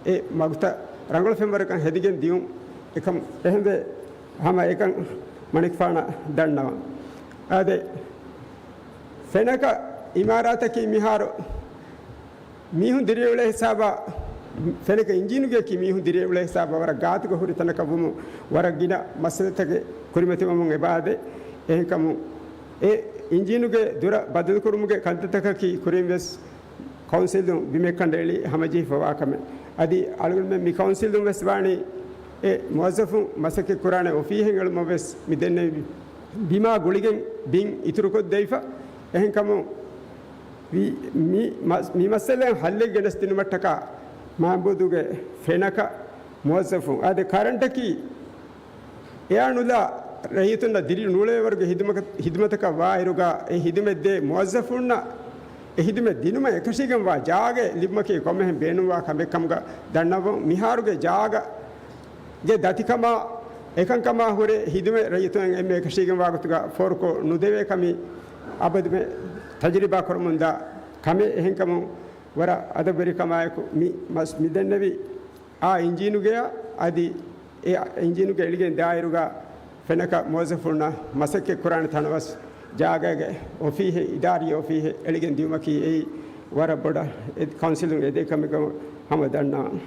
އެ މަގުތައް ރަނގަޅު ފެންވަރަކަށް ހެދިގެން ދިޔުން. އެކަމް އެހެންވެ ހަމަ އެކަން މަނިކުފާނަށް ދަންނަވަން. އާދެ، ފެނަކަ އިމާރާތަކީ މިހާރު މީހުން ދިރިއުޅޭ ހިސާބަށް، ފެނަކަ އިންޖީނުގެއަކީ މީހުން ދިރިއުޅޭ ހިސާބަށް ވަރަށް ގާތުގަ ހުރި ތަނަކަށް ވުމުން ވަރަށް ގިނަ މައްސަލަތަކެއް ކުރިމަތިވަމުން އެބައާދޭ. އެހެންކަމުން އެ އިންޖީނުގެ ދުރަށް ބަދަލުކުރުމުގެ ކަންތައްތަކަކީ ކުރިން ވެސް ކައުންސިލުން ބިމެއް ކަނޑައެޅި ހަމަޖެހިފަވާ ކަމެއް. އަދި އަޅުގަނޑުމެން މި ކައުންސިލުން ވެސް ވާނީ އެ މުވައްޒަފުން މަސައްކަތް ކުރާނެ އޮފީހެއް އެޅުމަށް ވެސް މި ދެންނެވި ބިމާ ގުޅިގެން ބިން އިތުރުކޮށްދެވިފަ. އެހެންކަމުން ވި-، މި މަ-، މި މައްސަލައިން ހައްލެއް ގެނެސްދިނުމަށްޓަކާ މާނބުދޫގެ ފެނަކަ މުވައްޒަފުން އާދެ، ކަރަންޓަކީ އެއާ ނުލާ ރައްޔިތުންނަށް ދިރި ނޫޅޭވަރުގެ ހިދުމަތަކަށް ވާއިރުގަ، އެ ހިދުމަތްދޭ މުވައްޒަފުންނަށް އެ ހިދުމަތް ދިނުމަށް އެކަށީގެންވާ ޖާގައެއް ލިބުމަކީ ކޮންމެހެން ބޭނުންވާ ކަމެއް ކަމުގަ ދަންނަވަން. މިހާރުގެ ޖާގަ ގެ ދަތިކަމާ އެކަންކަމާ ހުރެ ހިދުމަތް ރައްޔިތުން އެންމެ އެކަށީގެންވާ ގޮތުގަ ފޯރުކޮށް ނުދެވޭ ކަމީ އަބަދުމެ ތަޖުރިބާ ކުރަމުންދާ ކަމެއް. އެހެންކަމުން ވަރަށް އަދަބުވެރިކަމާއެކު މި މަސް-، މި ދެންނެވި އާ އިންޖީނުގެއާ އަދި އެ އިންޖީނުގެ އެޅިގެން ދާއިރުގަ ފެނަކަ މުވައްޒަފުންނަށް މަސައްކަތް ކުރާނެ ތަނަވަސް ޖާގައިގެ އޮފީހެއް، އިދާރީ އޮފީހެއް އެޅިގެން ދިޔުމަކީ އެއީ ވަރަށް ބޮޑަށް އެ ކައުންސިލުން އެދޭ ކަމެއް ހަމަ ދަންނަވަން.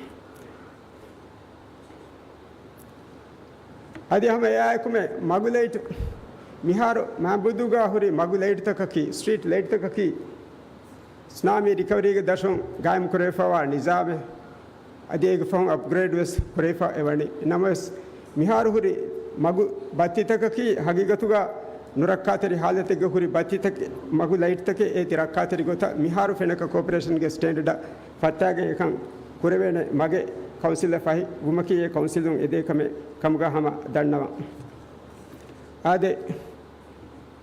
އަދި ހަމަ އެއާއެކުމެ މަގު ލައިޓް، މިހާރު މާބުދޫގަ ހުރި މަގު ލައިޓްތަކަކީ، ސްޓްރީޓް ލައިޓްތަކަކީ، ސްނާމީ ރިކަވަރީގެ ދަށުން ގާއިމް ކުރެވިފަވާ ނިޒާމެއް. އަދި އޭގެ ފަހުން އަޕްގްރޭޑް ވެސް ކުރެވިފަ އެވަނީ. ނަމަވެސް، މިހާރު ހުރި މަގު ބައްތިތަކަކީ ހަގީގަތުގަ ނުރައްކާތެރި ހާލަތެއްގަ ހުރި ބައްތިތަކެއް، މަގު ލައިޓްތަކެއް އޭތި ރައްކާތެރި ގޮތަށް މިހާރު ފެނަކަ ކޯޕަރޭޝަންގެ ސްޓޭންޑަޑަށް ފައްތާގެން އެކަން ކުރެވޭނެ މަގެއް ކައުންސިލަށް ފަހި ވުމަކީ އެ ކައުންސިލުން އެދޭ ކަމެއް ކަމުގަ ހަމަ ދަންނަވަން. އާދެ،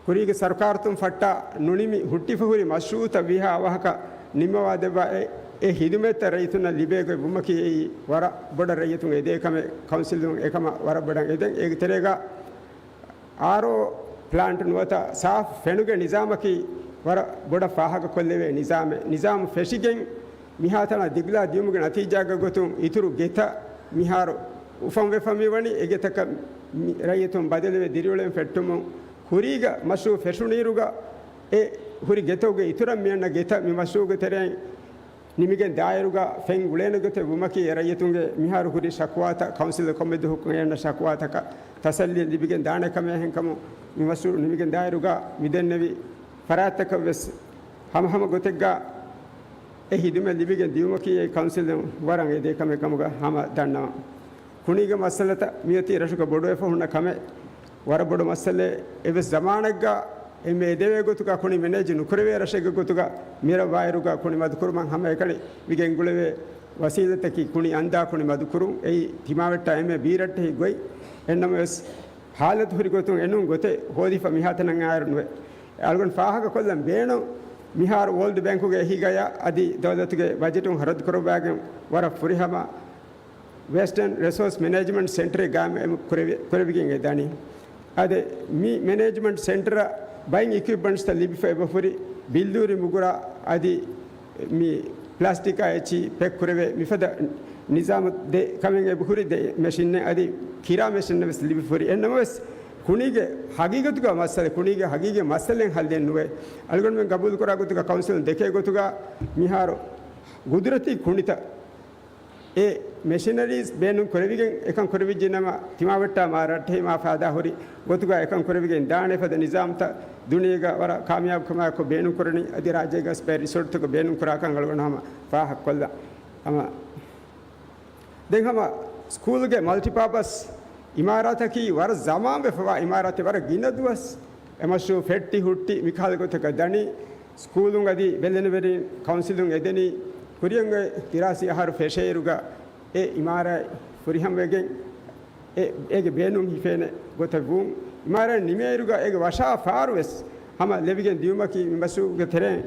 ކުރީގެ ސަރުކާރުތުން ފައްޓާ ނުނިމި ހުއްޓިފަ ހުރި މަޝްރޫއުތައް ވީހާ އަވަހަކަށް ނިންމަވާ ދެއްވާ އެ، އެ ހިދުމަތްތައް ރައްޔިތުންނަށް ލިބޭ ގޮތް ވުމަކީ އެއީ ވަރަށް ބޮޑަށް ރައްޔިތުން އެދޭ ކަމެއް. ކައުންސިލުން އެކަމަށް ވަރަށް ބޮޑަށް އެދެން. އޭގެ ތެރޭގަ އާރޯ ޕްލާންޓް ނުވަތަ ސާފު ފެނުގެ ނިޒާމަކީ ވަރަށް ބޮޑަށް ފާހަގަކޮށްލެވޭ ނިޒާމެއް. ނިޒާމު ފެށިގެން މިހާތަނަށް ދިގުލާ ދިޔުމުގެ ނަތީޖާގެ ގޮތުން އިތުރު ގެތައް މިހާރު އުފަންވެފަ މިވަނީ. އެ ގެތަކަށް މި ރައްޔިތުން ބަދަލުވެ ދިރިއުޅެން ފެއްޓުމުން ކުރީގަ މަޝްރޫއު ފެށުނީރުގަ އެ ހުރި ގެތަކުގެ އިތުރަށް މިއަންނަ ގެތައް މި މަޝްރޫއުގެ ތެރެއިން ނިމިގެން ދާއިރުގަ ފެން އުޅޭނެ ގޮތެއް ވުމަކީ އެ ރައްޔިތުންގެ މިހާރު ހުރި ޝަކުވާތައް ކައުންސިލް ކޮންމެ ދުވަހަކު އެންނަ ޝަކުވާތަކަށް ތަސައްލި ލިބިގެން ދާނެ ކަމެއް. އެހެންކަމުން މި މަޝްރޫއު ނިމިގެން ދާއިރުގަ މި ދެންނެވި ފަރާތްތަކަށް ވެސް ހަމަހަމަ ގޮތެއްގަ އެ ހިދުމަތް ލިބިގެން ދިޔުމަކީ އެ ކައުންސިލުން ވަރަށް އެދޭ ކަމެއް ކަމުގަ ހަމަ ދަންނަވަން. ކުނީގެ މައްސަލަތައް މިއޮތީ ރަށުގަ ބޮޑުވެފަ ހުންނަ ކަމެއް. ވަރަށް ބޮޑު މައްސަލައެއް. އެއްވެސް ޒަމާނެއްގަ އެންމެ އެދެވޭ ގޮތުގަ ކުނި މެނޭޖް ނުކުރެވޭ ރަށެއްގެ ގޮތުގަ މިރަށް ވާއިރުގަ ކުނި މަދުކުރުމަށް ހަމައެކަނި ވިގެން ގުޅެވޭ ވަސީލަތަކީ ކުނި އަންދާ ކުނި މަދުކުރުން. އެއީ ތިމާވެއްޓާ އެންމެ ބީރައްޓެހި ގޮތް. އެންނަމަވެސް، ހާލަތު ހުރި ގޮތުން އެނޫން ގޮތެއް ހޯދިފަ މިހާތަނަށް އާއިރު ނުވޭ. އަޅުގަނޑު ފާހަގަކޮށްލަން ބޭނުން، މިހާރު ވޯލްޑް ބޭންކުގެ އެހީގަޔާ އަދި ދައުލަތުގެ ބަޖެޓުން ހަރަދުކުރައްވާގެން ވަރަށް ފުރިހަމަ ވެސްޓަން ރިސޯސް މެނޭޖްމަންޓް ސެންޓަރެއް ގާއިމު ކުރެވި-، ކުރެވިގެން އެ ދަނީ. އާދެ، މި މެނޭޖްމަންޓް ސެންޓަރަށް ބައިން އިކްއިޕްމަންޓްސްތައް ލިބިފަ އެބަހުރި ބިއްލޫރި މުގުރާ އަދި މި ޕްލާސްޓިކާ އެއްޗި ޕެކް ކުރެވޭ މިފަދަ ނިޒާމު ދެ ކަމެއް އެބަހުރި ދެ މެޝިންއެއް އަދި ކިރާ މެޝިންއެއް ވެސް ލިބިފަހުރި. އެންނަމަވެސް، ކުނީގެ ހަގީގަތުގަ މައްސަލަ، ކުނީގެ ހަގީގީ މައްސަލައެއް ހައްލެއް ނުވޭ. އަޅުގަނޑުމެން ގަބޫލުކުރާ ގޮތުގަ ކައުންސިލުން ދެކޭ ގޮތުގަ މިހާރު ގުދުރަތީ ކުނޑިތައް އެ މެޝިނަރީސް ބޭނުން ކުރެވިގެން އެކަން ކުރެވިއްޖެ ނަމަ، ތިމާވެއްޓާ މާ ރައްޓެހި މާ ފާދާ ހުރި ގޮތުގަ އެކަން ކުރެވިގެން ދާނެ. ފަދަ ނިޒާމްތައް ދުނިޔޭގަ ވަރަށް ކާމިޔާބުކަމާއެކު ބޭނުން ކުރަނީ އަދި ރާއްޖޭގަ ސްޕޭ ރިސޯޓްތަކަށް ބޭނުން ކުރާކަން އަޅުގަނޑު ހަމަ ފާހަގަކޮށްލަން. ހަމަ ދެން ހަމަ ސްކޫލްގެ މަލްޓިޕާޕަސް އިމާރާތަކީ ވަރަށް ޒަމާން ވެފަވާ އިމާރާތެއް، ވަރަށް ގިނަ ދުވަސް އެ މަޝްރޫއު ފެއްޓި ހުއްޓި މިކަހަލަ ގޮތަކަށް ދަނީ. ސްކޫލުން އަދި ބެލެނިވެރިން ކައުންސިލުން އެދެނީ ކުރިއަށް އޮތް ދިރާސީ އަހަރު ފެށޭއިރުގަ އެ އިމާރާތް ފުރިހަމަވެގެން އެ، އޭގެ ބޭނުން ހިފޭނެ ގޮތަށް ވުން. އިމާރާތް ނިމޭއިރުގަ އޭގެ ވަށާ ފާރު ވެސް ހަމަ ލެވިގެން ދިޔުމަކީ މި މަޝްރޫއުގެ ތެރެއިން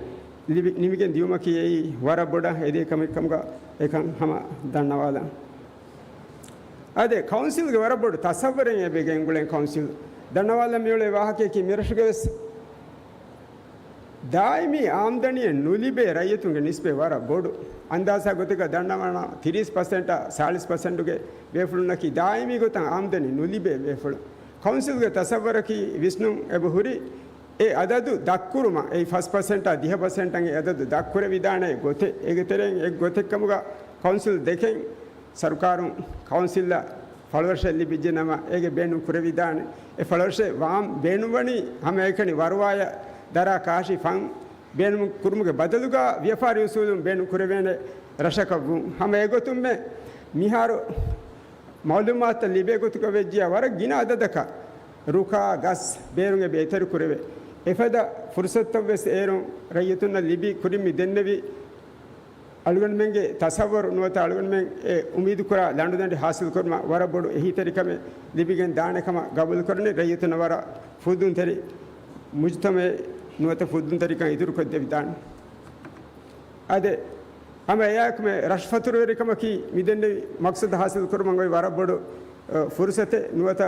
ލިބި-، ނިމިގެން ދިޔުމަކީ އެއީ ވަރަށް ބޮޑަށް އެދޭ ކަމެއް ކަމުގަ އެކަން ހަމަ ދަންނަވާލަން. އާދެ، ކައުންސިލްގެ ވަރަށް ބޮޑު ތަސައްވަރެއް އެބަ ގެންގުޅެން ކައުންސިލް ދަންނަވާލަން މިއުޅޭ ވާހަކަޔަކީ މިރަށުގެ ވެސް ދާއިމީ އާމްދަނީއެއް ނުލިބޭ ރައްޔިތުންގެ ނިސްބަތް ވަރަށް ބޮޑު. އަންދާސާ ގޮތެއްގަ ދަންނަވަން ތިރީސް ޕަސެންޓާ ސާޅީސް ޕަސެންޓުގެ ބޭފުޅުންނަކީ ދާއިމީ ގޮތަށް އާމްދަނީ ނުލިބޭ ބޭފުޅުން. ކައުންސިލްގެ ތަސައްވަރަކީ ވިސްނުން އެބަ ހުރި އެ އަދަދު ދަށްކުރުމަށް، އެއީ ފަސް ޕަސެންޓާ ދިހަ ޕަސެންޓަށް އެ އަދަދު ދަށްކުރެވިދާނެ ގޮތެއް. އޭގެ ތެރެއިން އެއް ގޮތެއް ކަމުގަ ކައުންސިލް ދެކެން ސަރުކާރުން ކައުންސިލަށް ފަޅުރަށެއް ލިބިއްޖެ ނަމަ، އޭގެ ބޭނުން ކުރެވިދާނެ. އެ ފަޅުރަށެއް ވާން ބޭނުންވަނީ ހަމައެކަނި ވަރުވާޔަށް ދަރާ ކާށި ފަން ބޭނުން ކުރުމުގެ ބަދަލުގަ ވިޔަފާރި އުސޫލުން ބޭނުން ކުރެވޭނެ ރަށަކަށް ވުން. ހަމަ އެގޮތުންމެ މިހާރު މައުލޫމާތުތައް ލިބޭ ގޮތުގަ ވެއްޖިޔާ ވަރަށް ގިނަ އަދަދަކަށް ރުކާ ގަސް ބޭރުން އެބަ އެތެރެކުރެވޭ. އެފަދަ ފުރުސަތުތައް ވެސް އޭރުން ރައްޔިތުންނަށް ލިބި ކުރިން މި ދެންނެވި އަޅުގަނޑުމެންގެ ތަސައްވަރު ނުވަތަ އަޅުގަނޑުމެން އެ އުއްމީދުކުރާ ލަނޑުދަނޑި ހާސިލްކުރުމަށް ވަރަށް ބޮޑު އެހީތެރިކަމެއް ލިބިގެން ދާނެ ކަމަށް ގަބޫލުކުރަނީ. ރައްޔިތުންނަށް ވަރަށް ފުއްދުންތެރި މުޖުތަމައެއް ނުވަތަ ފުއްދުންތެރިކަން އިތުރުކޮށްދެވިދާނެ. އާދެ، ހަމަ އެއާއެކުމެ ރަށު ފަތުރުވެރިކަމަކީ މިދެންނެވި މަޤްޞަދު ހާސިލްކުރުމަށް އޮތް ވަރަށް ބޮޑު، އަ، ފުރުސަތެއް ނުވަތަ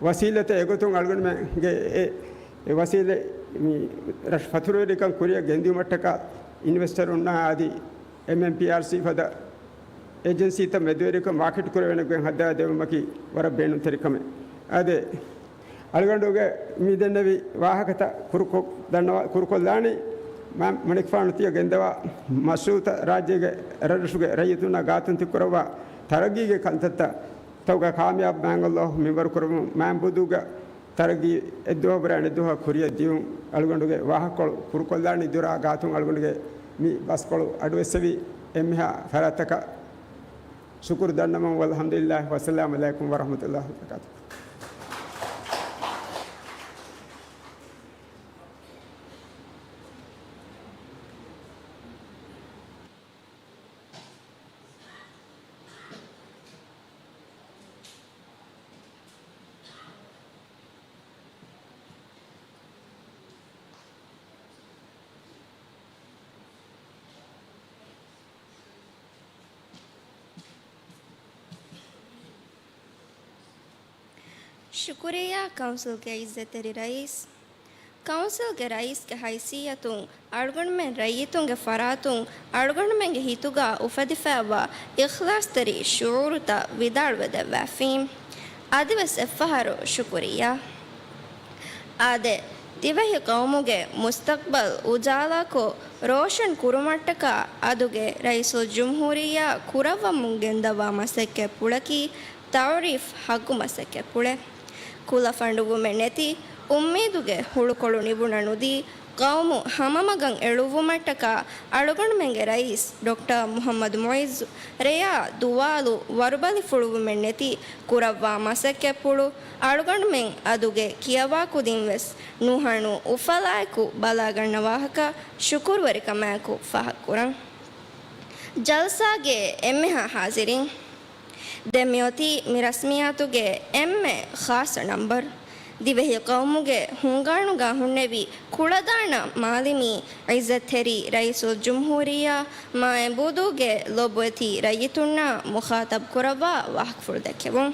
ވަސީލަތެއް. އެގޮތުން އަޅުގަނޑުމެންގެ އެ، އެ ވަސީލަތް މި ރަށު ފަތުރުވެރިކަން ކުރިއަށް ގެންދިއުމަށްޓަކާ އިންވެސްޓަރުންނާ އަދި އެމްއެމްޕީއާރްސީ ފަދަ އޭޖެންސީތައް މެދުވެރިކޮށް މާކެޓް ކުރެވޭނެ ގޮތް ހައްދަވާ ދެވުމަކީ ވަރަށް ބޭނުންތެރި ކަމެއް. އާދެ، އަޅުގަނޑުގެ މި ދެންނެވި ވާހަކަތައް ކުރުކޮށް ދަންނަވާ، ކުރުކޮށްލާނީ މާ މަނިކުފާނު ތިޔަ ގެންދަވާ މަޝްރޫއުތައް ރާއްޖޭގެ ރަށްރަށުގެ ރައްޔިތުންނާ ގާތުން ތި ކުރައްވާ ތަރައްގީގެ ކަންތައްތައް ތައުގަ ކާމިޔާބު މާތްﷲ މިންވަރު ކުރަމުން މާތް ބުދޫގަ ތަރައްގީ އެއްދުވަހު ބުރާ އަނެއްދުވަހަށް ކުރިއަށް ދިޔުން. އަޅުގަނޑުގެ ވާހަކަކޮޅު ކުރުކޮށްލާނީ ދުރާ ގާތުން އަޅުގަނޑުގެ މި ބަސްކޮޅު އަޑުއެއްސެވި އެންމެހާ ފަރާތްތަކަށް ޝުކުރު ދަންނަމުން، ވަލްޙަމްދުލިއްލާހި ވައްސަލާމު ޢަލައިކުމް ވަރަޙްމަތުﷲި ވަބަރަކާތުހު. ޝުކުރިއްޔާ ކައުންސިލްގެ ޢިއްޒަތްތެރި ރައީސް. ކައުންސިލްގެ ރައީސްގެ ހައިސިއްޔަތުން އަޅުގަނޑުމެން ރައްޔިތުންގެ ފަރާތުން އަޅުގަނޑުމެންގެ ހިތުގަ އުފެދިފައިވާ އިޚްލާޞްތެރި ޝުޢޫރުތައް ވިދާޅުވެދެއްވާފީ. އަދިވެސް އެއްފަހަރު ޝުކުރިއްޔާ. އާދެ، ދިވެހި ޤައުމުގެ މުސްތަޤްބަލް އުޖާލާކޮށް ރޯޝަން ކުރުމަށްޓަކާ އަދުގެ ރައީސުލްޖުމްހޫރިއްޔާ ކުރައްވަމުން ގެންދަވާ މަސައްކަތްޕުޅަކީ ތަޢުރީފް ޙައްޤު މަސައްކަތްޕުޅެއް. ކުލަފަނޑުވުމެއް ނެތި، އުއްމީދުގެ ހުޅުކޮޅު ނިބުނަ ނުދީ، ޤައުމު ހަމަމަގަށް އެޅުއްވުމަށްޓަކާ އަޅުގަނޑުމެންގެ ރައީސް ޑޮކްޓަރ މުޙައްމަދު މުޢިއްޒު ރެޔާ ދުވާލު ވަރުބަލިފުޅުވުމެއް ނެތި ކުރައްވާ މަސައްކަތްޕުޅު އަޅުގަނޑުމެން އަދުގެ ކިޔަވާ ކުދިން ވެސް ނުހަނު އުފަލާއެކު ބަލާގަންނަ ވާހަކަ ޝުކުރުވެރިކަމާއެކު ފާހަގަކުރަން. ޖަލްސާގެ އެންމެހާ ހާޒިރީން، ދެން މިއޮތީ މި ރަސްމިއްޔާތުގެ އެންމެ ޚާއްޞަ ނަންބަރު. ދިވެހި ޤައުމުގެ ހުންގާނުގަ ހުންނެވި ކުޅަދާނަ މާލެމީ ޢިއްޒަތްތެރި ރައީސުލްޖުމްހޫރިއްޔާ މާއެބޫދޫގެ ލޮބުވެތި ރައްޔިތުންނާ މުޚާޠަބް ކުރައްވާ ވާހަކަފުޅު ދެއްކެވުން.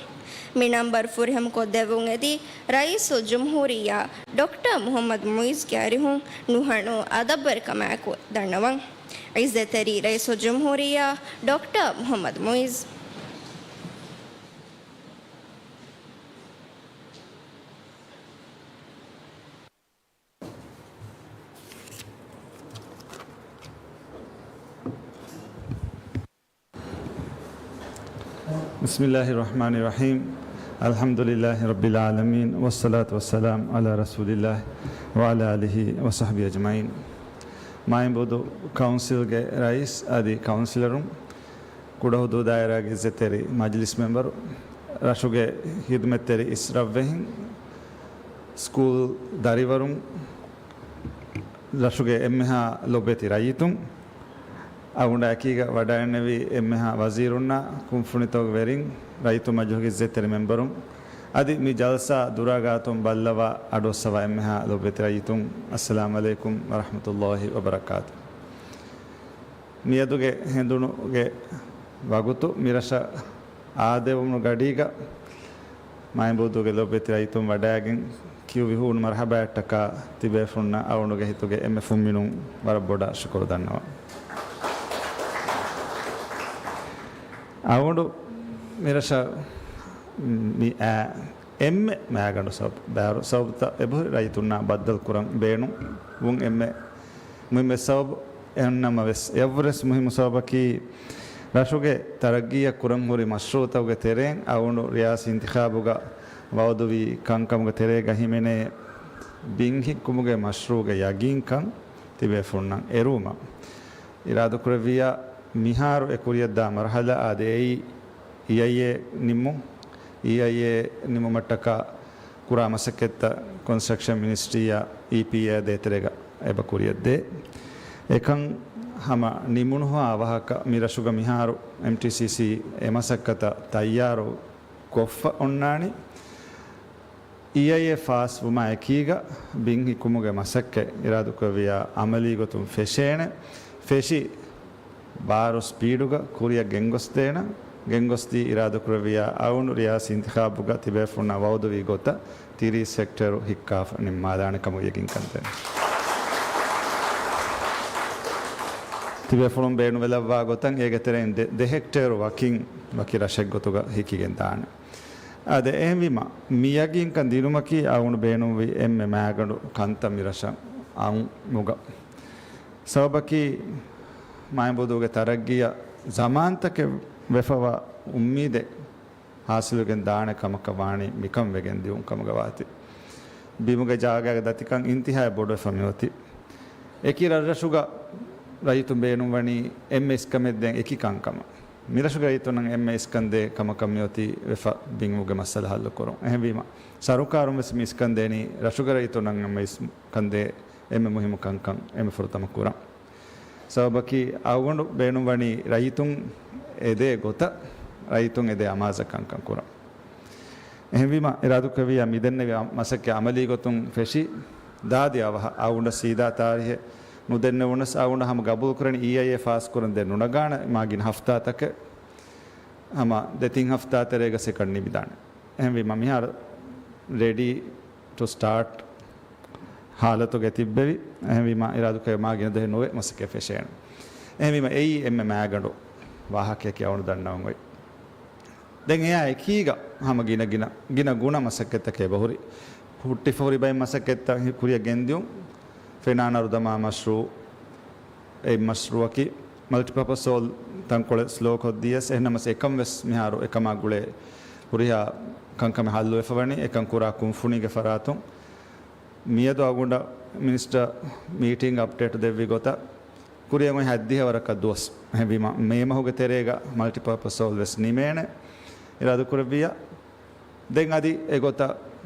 މި ނަންބަރު ފުރިހަމަކޮށްދެއްވުން އެދި ރައީސުލްޖުމްހޫރިއްޔާ ޑޮކްޓަރ މުޙައްމަދު މުޢިއްޒުގެ އަރިހުން ނުހަނު އަދަބުވެރިކަމާއެކު ދަންނަވަން. ޢިއްޒަތްތެރި ރައީސުލްޖުމްހޫރިއްޔާ ޑޮކްޓަރ މުޙައްމަދު މުޢިއްޒު. بسم الله الرحمن الرحيم. الحمد لله رب العالمين، والصلاة والسلام على رسول الله وعلى آله وصحبه أجمعين. މާއިނބޫދޫ ކައުންސިލްގެ ރައީސް އަދި ކައުންސިލަރުން، ކުޑަހުދޫ ދާއިރާގެ އިއްޒަތްތެރި މަޖިލިސް މެމްބަރު، ރަށުގެ ޚިދުމަތްތެރި އިސް ރަށްވެހިން، ސްކޫލް ދަރިވަރުން، ރަށުގެ އެންމެހާ ލޮބުވެތި ރައްޔިތުން، އަޅުގަނޑާ އެކީގަ ވަޑައިގެންނެވި އެންމެހާ ވަޒީރުންނާ، ކުންފުނިތަކުގެ ވެރިން، ރައްޔިތު މަޖިލީހުގެ އިއްޒަތްތެރި މެމްބަރުން، އަދި މި ޖަލްސާ ދުރާ ގާތުން ބައްލަވާ އަޑުއައްސަވާ އެންމެހާ ލޮބުވެތި ރައްޔިތުން، އައްސަލާމް ޢަލައިކުމް ވަރަޙްމަތުﷲި ވަބަރަކާތު. މިއަދުގެ ހެނދުނުގެ ވަގުތު މިރަށަށް އާދެވުމުގެ ގަޑީގަ މާއިނބޫދޫގެ ލޮބުވެތި ރައްޔިތުން ވަޑައިގެން ކިޔުއްވި ހޫނު މަރުޙަބާއަށްޓަކާ ތިބޭފުޅުންނަށް އަޅުގަނޑުގެ ހިތުގެ އެންމެ ފުންމިނުން ވަރަށް ބޮޑަށް ޝުކުރު ދަންނަވަން. އަޅުގަނޑު މިރަށަށް މި އާ އެންމެ މައިގަނޑު ސަބަބު، ބާރު ސަބަބުތައް އެބަހުރި ރައްޔިތުންނާ ބައްދަލު ކުރަން ބޭނުން ވުން އެންމެ މުހިއްމު ސަބަބު. އެހެންނަމަވެސް، އެއަށްވުރެސް މުހިއްމު ސަބަބަކީ، ރަށުގެ ތަރައްގީއަށް ކުރަން ހުރި މަޝްރޫޢުތަކުގެ ތެރެއިން އަޅުގަނޑު ރިޔާސީ އިންތިޚާބުގަ ވައުދުވި ކަންކަމުގެ ތެރޭގަ ހިމެނޭ ބިން ހިއްކުމުގެ މަޝްރޫޢުގެ ޔަގީންކަން ތިބޭފުޅުންނަށް އެރުވުމަށް އިރާދަކުރެއްވިއްޔާ، މިހާރު އެ ކުރިއަށްދާ މަރުޙަލާ އާދެ، އެއީ އީއައިއޭ ނިންމުން. އީއައިއޭ ނިންމުމަށްޓަކާ ކުރާ މަސައްކަތްތައް ކޮންސްޓްރަކްޝަން މިނިސްޓްރީއާ އީޕީއޭ ދޭތެރޭގަ އެބަ ކުރިއަށްދޭ. އެކަން ހަމަ ނިމުނުހާ ވާހަކަ މި ރަށުގަ މިހާރު އެމްޓީސީސީ އެ މަސައްކަތަށް ތައްޔާރު ކޮށްފަ އޮންނާނީ. އީއައިއޭ ފާސް ވުމާ އެކީގަ ބިން ހިއްކުމުގެ މަސައްކަތް އިރާދަކުރެއްވިއްޔާ އަމަލީ ގޮތުން ފެށޭނެ. ފެށި ބާރު ސްޕީޑުގަ ކުރިއަށް ގެންގޮސްދޭނަ، ގެންގޮސްދީ އިރާދަކުރެއްވިއްޔާ އަޅުގަނޑު ރިޔާސީ އިންތިޚާބުގަ ތިބޭފުޅުންނާ ވައުދުވި ގޮތަށް ތިރީސް ހެކްޓޭރު ހިއްކާފަ ނިންމާލާނެ ކަމަށް ޔަގީންކަން ދޭނެ. ތިބޭފުޅުން ބޭނުންވެލައްވާ ގޮތަށް އޭގެ ތެރެއިން ދެ، ދެ ހެކްޓޭރު ވަކިން ވަކި ރަށެއްގޮތުގަ ހިކިގެން ދާނެ. އާދެ، އެހެންވީމަ، މި ޔަގީންކަން ދިނުމަކީ އަޅުގަނޑު ބޭނުންވި އެންމެ މައިގަނޑު ކަންތައް މި ރަށަށް އައުމުގަ. ސަބަބަކީ، މާއިނބޫދޫގެ ތަރައްގީއަށް ޒަމާންތަކެއް ވެފަވާ އުއްމީދެއް ހާސިލުވެގެން ދާނެ ކަމަކަށް ވާނީ މިކަން ވެގެން ދިއުން ކަމުގަ ވާތީ. ބިމުގެ ޖާގާގެ ދަތިކަން އިންތިހާއަށް ބޮޑުވެފަ މިއޮތީ. އެކި ރަށްރަށުގަ ރައްޔިތުން ބޭނުންވަނީ އެންމެ އިސްކަމެއް ދޭން އެކި ކަންކަމަށް. މިރަށުގެ ރައްޔިތުންނަށް އެންމެ އިސްކަން ދޭ ކަމަކަށް މިއޮތީ ވެފަ ބިމުގެ މައްސަލަ ހައްލުކުރުން. އެހެންވީމަ، ސަރުކާރުން ވެސް މި އިސްކަން ދޭނީ ރަށުގެ ރައްޔިތުންނަށް އެންމެ އިސްކަން ދޭ އެންމެ މުހިއްމު ކަންކަން އެންމެ ފުރަތަމަ ކުރަން. ސަބަބަކީ، އަޅުގަނޑު ބޭނުންވަނީ ރައްޔިތުން އެދޭ ގޮތަށް، ރައްޔިތުން އެދޭ އަމާޒަށް ކަންކަން ކުރަން. އެހެންވީމަ، އިރާދަކުރެއްވިއްޔާ މިދެންނެވި މަސައްކަތް އަމަލީ ގޮތުން ފެށި ދާދި އަވަހަށް އަޅުގަނޑަށް ސީދާ ތާރީހެއް ނުދެންނެވުނަސް، އަޅުގަނޑަށް ހަމަ ގަބޫލުކުރަނީ އީއައިއޭ ފާސްކުރަން ދެން ނުނަގާނެ، މާ ގިނަ ހަފްތާތަކެއް، ހަމަ ދެތިން ހަފްތާ ތެރޭގަ ސެކަންޑް ނިމިދާނެ. އެހެންވީމަ، މިހާރު ރެޑީ ޓު ސްޓާޓް ހާލަތުގަ ތިއްބެވި. އެހެންވީމަ، އިރާދަކުރެއްވިއްޔާ މާ ގިނަ ދުވަހެއް ނުވެ މަސައްކަތް ފެށޭނެ. އެހެންވީމަ، އެއީ އެންމެ މައިގަނޑު ވާހަކައަކީ އަޅުގަނޑު ދަންނަވަން އޮތް. ދެން އެއާ އެކީގަ ހަމަ ގިނަ ގިނަ، ގިނަ ގުނަ މަސައްކަތްތަކެއް އެބަހުރި. ހުއްޓިފަ ހުރި ބައެއް މަސައްކަތްތައް ކުރިއަށް ގެންދިޔުން. ފެނާން އަރުދަމާ މަޝްރޫޢު، އެ މަޝްރޫޢަކީ މަލްޓިޕާޕަސް ހޯލް ތަންކޮޅެއް ސްލޯ ކޮށްދިޔަސް، އެހެންނަމަސް އެކަން ވެސް މިހާރު އެކަމާ ގުޅޭ ހުރިހާ ކަންކަމެއް ހައްލުވެފަ ވަނީ، އެކަން ކުރާ ކުންފުނީގެ ފަރާތުން. މިއަދު އަޅުގަނޑަށް މިނިސްޓަރ މީޓިންގ އަޕްޑޭޓް ދެއްވި ގޮތަށް، ކުރިއަށް އޮތް ހަތްދިހަ ވަރަކަށް ދުވަސް. އެހެންވީމަ، މޭ މަހުގެ ތެރޭގަ މަލްޓިޕާޕަސް ހޯލް ވެސް ނިމޭނެ އިރާދަކުރެއްވިއްޔާ. ދެން އަދި އެގޮތަށް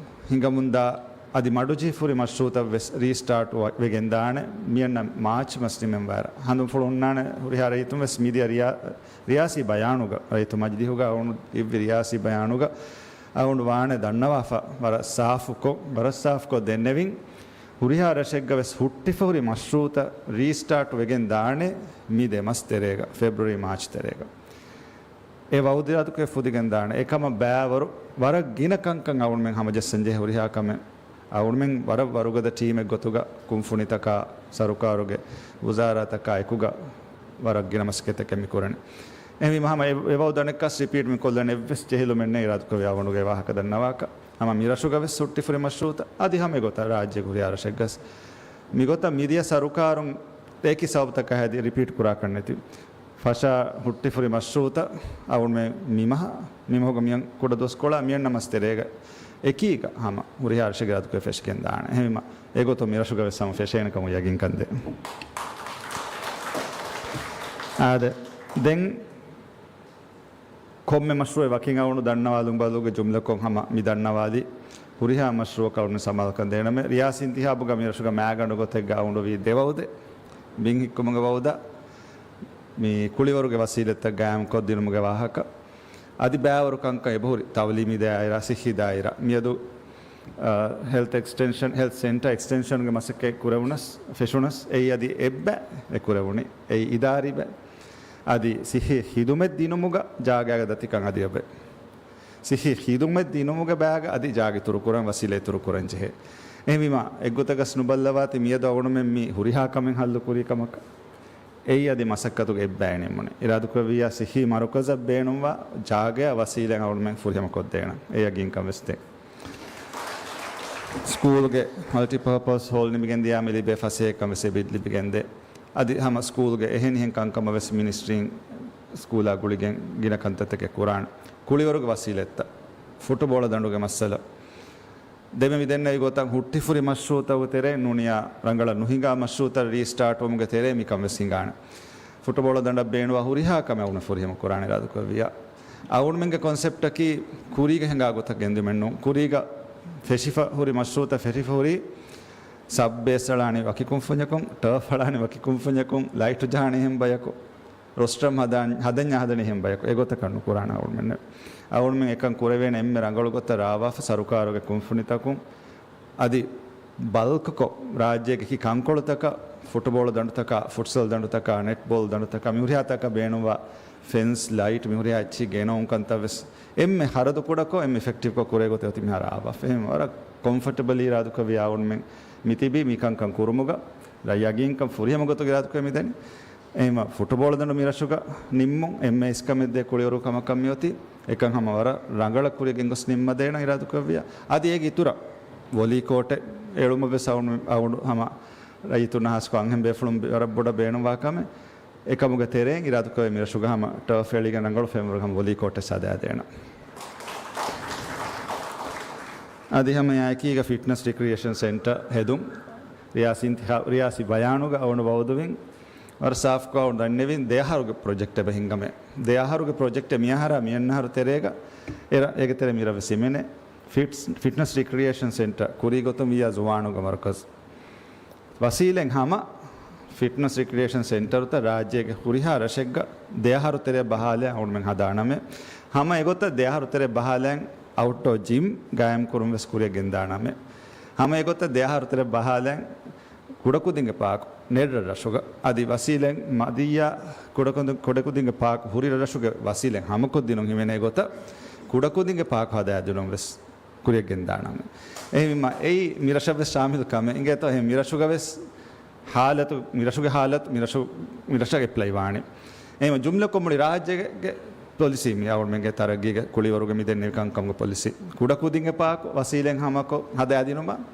ހިނގަމުންދާ އަދި މަޑުޖެހިފަހުރި މަޝްރޫޢުތައް ވެސް ރީސްޓާޓް ވެގެން ދާނެ. މިއަންނަ މާޗް މަސް ނިމެން ވާއިރަށް. ހަނދުންފުޅު އޮންނާނެ ހުރިހާ ރައްޔިތުން ވެސް މިދިޔަ ރިޔާ-، ރިޔާސީ ބަޔާނުގަ، ރައްޔިތު މަޖިލީހުގަ އަޅުގަނޑު އިއްވި ރިޔާސީ ބަޔާނުގަ އަޅުގަނޑު ވާނެ ދަންނަވާފަ، ވަރަށް ސާފުކޮށް، ވަރަށް ސާފުކޮށް ދެންނެވިން. ހުރިހާ ރަށެއްގަ ވެސް ހުއްޓިފަހުރި މަޝްރޫޢުތައް ރީސްޓާޓް ވެގެން ދާނެ މި ދެ މަސް ތެރޭގަ، ފެބްރުއަރީ މާޗް ތެރޭގަ. އެ ވައުދު އިރާދަކުރެ ފުދިގެން ދާނެ. އެކަމަށް ބައިވަރު ވަރަށް ގިނަ ކަންކަން އަޅުގަނޑުމެން ހަމަޖައްސަން ޖެހޭ ހުރިހާ ކަމެއް. އަޅުގަނޑުމެން ވަރަށް ވަރުގަދަ ޓީމެއް ގޮތުގަ ކުންފުނިތަކާ، ސަރުކާރުގެ ވުޒާރާތަކާ އެކުގަ ވަރަށް ގިނަ މަސައްކަތްތަކެއް މި ކުރަނީ. އެހެންވީމަ ހަމަ އެ، އެ ވައުދު އަނެއްކާސް ރިޕީޓް މި ކޮށްލަން އެއްވެސް ޖެހިލުމެއް ނެތް އިރާދަކުރެއްވިޔާ އަޅުގަނޑުގެ ވާހަކަ ދަންނަވާކަށް. ހަމަ މި ރަށުގަ ވެސް ހުއްޓިފަހުރި މަޝްރޫޢުތައް އަދި ހަމަ އެގޮތަށް ރާއްޖޭގެ ހުރިހާ ރަށެއްގަސް މިގޮތަށް މިދިޔަ ސަރުކާރުން އެކި ސަބަބުތަކާ ހެދި ރިޕީޓް ކުރާކަށް ނެތި. ފަށާ ހުއްޓިފަހުރި މަޝްރޫޢުތައް އަޅުގަނޑުމެން މިމަހަ، މިމަހުގެ މިއަން ކުޑަ ދުވަސްކޮޅާ މިއަންނަ މަސް ތެރޭގަ އެކީގަ ހަމަ ހުރިހާ ރަށެއްގެ އިރާދަކުރެ ފެށިގެން ދާނެ. އެހެންވީމަ އެގޮތަށް މި ރަށުގަ ވެސް ހަމަ ފެށޭނެ ކަމަށް ޔަގީންކަން ދޭ. އާދެ، ދެން ކޮންމެ މަޝްރޫޢެއް ވަކިން އަޅުގަނޑު ދަންނަވާލުމުގަ ޖުމްލަކޮށް ހަމަ މި ދަންނަވާލީ ހުރިހާ މަޝްރޫޢަކަށް އަޅުގަނޑު ސަމާލުކަން ދޭނަމޭ. ރިޔާސީ އިންތިހާބުގަ މި ރަށުގަ މައިގަނޑު ގޮތެއްގަ އަޅުގަނޑު ވީ ދެ ވައުދެއް. ބިން ހިއްކުމުގެ ވައުދާ މި ކުޅިވަރުގެ ވަސީލަތްތައް ގާއިމްކޮށްދިނުމުގެ ވާހަކަ. އަދި ބައިވަރު ކަންކަން އެބަހުރި ތައުލީމީ ދާއިރާ، ސިއްހީ ދާއިރާ. މިއަދު، އަ، ހެލްތް އެކްސްޓެންޝަން، ހެލްތް ސެންޓަރ އެކްސްޓެންޝަންގެ މަސައްކަތް ކުރެވުނަސް، ފެށުނަސް، އެއީ އަދި އެއްބައި އެ ކުރެވުނީ. އެއީ އިދާރީ ބައި. އަދި ސިއްހީ ޚިދުމަތް ދިނުމުގަ ޖާގައިގެ ދަތިކަން އަދި އެބައި. ސިއްހީ ޚިދުމަތް ދިނުމުގެ ބައިގަ އަދި ޖާގަ އިތުރުކުރަން، ވަސީލަތް އިތުރުކުރަން ޖެހޭ. އެހެންވީމަ، އެއްގޮތަކަސް ނުބައްލަވާތި މިއަދު އަޅުގަނޑުމެން މި ހުރިހާ ކަމެއް ހައްލު ކުރީ ކަމަކަށް. އެއީ އަދި މަސައްކަތުގެ އެއްބައި ނިމުނީ. އިރާދަކުރެއްވިއްޔާ ސިއްހީ މަރުކަޒަށް ބޭނުންވާ ޖާގަޔާ ވަސީލަތް އަޅުގަނޑުމެން ފުރިހަމަކޮށްދޭނަން. އެ ޔަގީންކަން ވެސް ދޭ. ސްކޫލްގެ މަލްޓިޕާޕަސް ހޯލް ނިމިގެން ދިޔާމެ ލިބޭ ފަސޭހަކަން ވެސް އެބަ ލިބިގެންދޭ. އަދި ހަމަ ސްކޫލްގެ އެހެނިހެން ކަންކަމަށް ވެސް މިނިސްޓްރީން ސްކޫލާ ގުޅިގެން ގިނަ ކަންތައްތަކެއް ކުރާނެ. ކުޅިވަރުގެ ވަސީލަތްތައް، ފުޓުބޯޅަ ދަނޑުގެ މައްސަލަ، ދެންމެ މި ދެންނެވި ގޮތަށް ހުއްޓިފަހުރި މަޝްރޫޢުތަކުގެ ތެރޭ ނޫނިޔާ ރަނގަޅަށް ނުހިނގާ މަޝްރޫޢުތައް ރީސްޓާޓްވުމުގެ ތެރޭ މިކަން ވެސް ހިނގާނެ. ފުޓުބޯޅަ ދަނޑަށް ބޭނުންވާ ހުރިހާ ކަމެއް އަޅުގަނޑު ފުރިހަމަ ކުރާނެ އިރާދަކުރެއްވިއްޔާ. އަޅުގަނޑުމެންގެ ކޮންސެޕްޓަކީ ކުރީގަ ހިނގާ ގޮތަށް ގެންދިއުމެއް ނޫން. ކުރީގަ ފެށިފަ ހުރި މަޝްރޫޢުތައް ފެށިފަ ހުރީ ސަބް ބޭސް އަޅާނީ ވަކި ކުންފުންޏަކުން، ޓާފް އަޅާނީ ވަކި ކުންފުންޏަކުން، ލައިޓު ޖަހާނީ އެހެން ބަޔަކު، ރޮސްޓްރަމް ހަދާ-، ހަދަންޏާ ހަދަނީ އެހެން ބަޔަކު. އެގޮތަކަށް ނުކުރާނެ އަޅުގަނޑުމެން. އަޅުގަނޑުމެން އެކަން ކުރެވޭނެ އެންމެ ރަނގަޅު ގޮތަށް ރާވާފަ ސަރުކާރުގެ ކުންފުނިތަކުން އަދި ބަލްކްކޮށް، ރާއްޖޭގެ އެކި ކަންކޮޅުތަކަށް، ފުޓުބޯޅަ ދަނޑުތަކާ، ފުޓްސަލް ދަނޑުތަކާ، ނެޓްބޯލް ދަނޑުތަކާ، މިހުރިހާ ތަކަށް ބޭނުންވާ ފެންސް، ލައިޓް، މިހުރިހާ އެއްޗިހި ގެނައުން ކަންތައް ވެސް އެންމެ ހަރަދު ކުޑަކޮށް، އެންމެ އިފެކްޓިވްކޮށް ކުރޭ ގޮތެއް އޮތީ މިހާރު ރާވާފަ. އެހެން ވަރަށް ކޮމްފަޓަބަލީ އިރާދަކުރެއްވިޔާ އަޅުގަނޑުމެން މިތިބީ މިކަންކަން ކުރުމުގަ. ރަށް ޔަގީންކަން ފުރިހަމަ ގޮތުގަ އިރާދަކުރެ މިދަނީ. އެހެންވީމަ ފުޓުބޯޅަ ދަނޑު މިރަށުގަ ނިންމުން އެންމެ އިސްކަމެއްދޭ ކުޅިވަރު ކަމަކަށް މިއޮތީ. އެކަން ހަމަ ވަރަށް ރަނގަޅަށް ކުރިޔަށް ގެންގޮސް ނިންމަދޭނަން އިރާދަކުރެއްވިޔާ. އަދި އޭގެ އިތުރަށް ވޮލީ ކޯޓެއް އެޅުމަށް ވެސް އަޅުގަނޑު، އަޅުގަނޑު ހަމަ ރައްޔިތުންނަށް ހާއްސަކޮށް އަންހެން ބޭފުޅުން ވަރަށް ބޮޑަށް ބޭނުންވާ ކަމެއް. އެކަމުގެ ތެރެއިން އިރާދަކުރެ މިރަށުގަ ހަމަ ޓާފް އެޅިގެން ރަނގަޅު ފެންވަރު ހަމަ ވޮލީ ކޯޓެއް ހަދާދޭނަން. އަދި ހަމަ އެއާއެކީގަ ފިޓްނަސް ރިކްރިއޭޝަން ސެންޓަރ ހެދުން. ރިޔާސީ އިންތިހާ-، ރިޔާސީ ބަޔާނުގަ އަޅުގަނޑު ވައުދުވިން. ވަރަށް ސާފުކޮށް އަޅުގަނޑު ދަންނެވިން ދެއަހަރުގެ ޕްރޮޖެކްޓެއް އެބަ ހިންގަމޭ. ދެއަހަރުގެ ޕްރޮޖެކްޓެއް މިއަހަރާ މިއަންނަ އަހަރު ތެރޭގަ އެރަށް އޭގެ ތެރޭ މިރަށް ވެސް ހިމެނޭ. ފިޓްސް-، ފިޓްނަސް ރިކްރިއޭޝަން ސެންޓަރ ކުރީ ގޮތުން ވިއްޔާ ޒުވާނުންގެ މަރުކަޒު. ވަސީލަތް ހަމަ ފިޓްނަސް ރިކްރިއޭޝަން ސެންޓަރުތައް ރާއްޖޭގެ ހުރިހާ ރަށެއްގަ ދެއަހަރު ތެރެއަށް ބަހާލައި އަޅުގަނޑުމެން ހަދާނަމޭ. ހަމަ އެގޮތަށް ދެއަހަރު ތެރެއަށް ބަހާލައި އައުޓްޑޯ ޖިމް ގާއިމް ކުރުން ވެސް ކުރިޔަށް ގެންދާނަމޭ. ހަމަ އެގޮތަށް ދެއަހަރު ތެރެއަށް ބަހާލައި ކުޑަކުދިންގެ ޕާކު ނެތް ރަށްރަށުގަ އަދި ވަސީލަތް މަދިއްޔާ ކުޑަކުދިން-، ކުޑަކުދިންގެ ޕާކު ހުރި ރަށްރަށުގެ ވަސީލަތް ހަމަކޮށްދިނުން ހިމެނޭ ގޮތަށް ކުޑަކުދިންގެ ޕާކު ހަދާދިނުން ވެސް ކުރިޔަށް ގެންދާނަމޭ. އެހެންވީމަ އެއީ މިރަށަށް ވެސް ޝާމިލް ކަމެއް. އިނގޭތޯ އެހެން މިރަށުގަ ވެސް ހާލަތު، މިރަށުގެ ހާލަތު، މިރަށު، މިރަށަށް އެޕްލައި ވާނެ. އެހެންވީމަ ޖުމްލަކޮށް މުޅި ރާއްޖޭގެ ޕޮލިސީ މި އަޅުގަނޑުމެންގެ ތަރައްގީގެ ކުޅިވަރުގެ މި ދެންނެވި ކަންކަމުގެ ޕޮލިސީ. ކުޑަކުދިންގެ ޕާކު ވަސީލަތް ހަމަކޮށް ހަދާދިނުމަށް،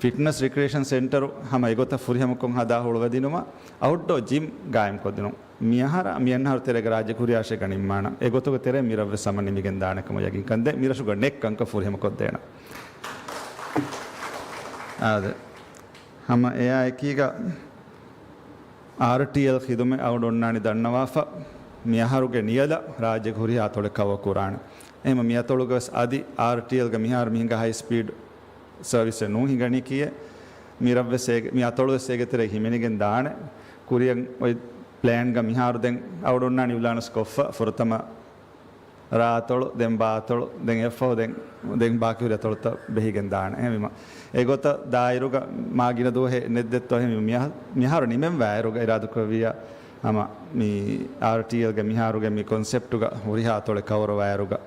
ފިޓްނަސް ރިކްރިއޭޝަން ސެންޓަރު ހަމަ އެގޮތަށް ފުރިހަމަކޮށް ހަދާ ހުޅުވަދިނުމަށް، އައުޓްޑޯ ޖިމް ގާއިމްކޮށްދިނުން. މިއަހަރާ މިއަންނަ އަހަރު ތެރޭގަ ރާއްޖޭގެ ހުރިހާ ރަށެއްގަ ނިންމާނަން. އެގޮތުގެ ތެރޭ މިރަށް ވެސް ހަމަ ނިމިގެން ދާނެ ކަމަށް ޔަގީންކަން ދޭ. މިރަށުގަ ނެޓް ކަންކަން ފުރިހަމަކޮށްދޭނަން. އާދެ. ހަމަ އެއާ އެކީގަ އާރްޓީއެލް ޚިދުމަތް އަޅުގަނޑު އޮންނާނީ ދަންނަވާފަ. މިއަހަރުގެ ނިޔަލަށް ރާއްޖޭގެ ހުރިހާ އަތޮޅެއް ކަވަރ ކުރާނެ. އެހެންވީމަ މި އަތޮޅުގަ ވެސް އަދި އާރްޓީއެލްގެ މިހާރު މި ހިނގާ ހައި ސްޕީޑް ސަރވިސްއެއް ނޫން ހިނގަނީކީއެއް. މިރަށްވެސް އޭގެ، މި އަތޮޅުވެސް އޭގެ ތެރޭ ހިމެނިގެން ދާނެ. ކުރިއަށް އޮތް ޕްލޭންގަ މިހާރު ދެން އަޅުގަނޑު އޮންނާނީ އިއުލާނުސް ކޮށްފަ ފުރަތަމަ ރާ އަތޮޅު، ދެން ބާ އަތޮޅު، ދެން އެއަށްފަހު ދެން، ދެން ބާކީ ހުރި އަތޮޅުތައް ބެހިގެން ދާނެ. އެހެންވީމަ، އެގޮތަށް ދާއިރުގަ މާ ގިނަ ދުވަހެއް ނެތްދެއްތޯ. އެހެންވީމަ، މިހާ-، މިހާރު ނިމެންވާއިރުގަ އިރާދަކުރެއްވިއްޔާ، ހަމަ މި އާރްޓީއެލްގެ މިހާރުގެ މި ކޮންސެޕްޓުގަ ހުރިހާ އަތޮޅެއް ކަވަރވާއިރުގަ،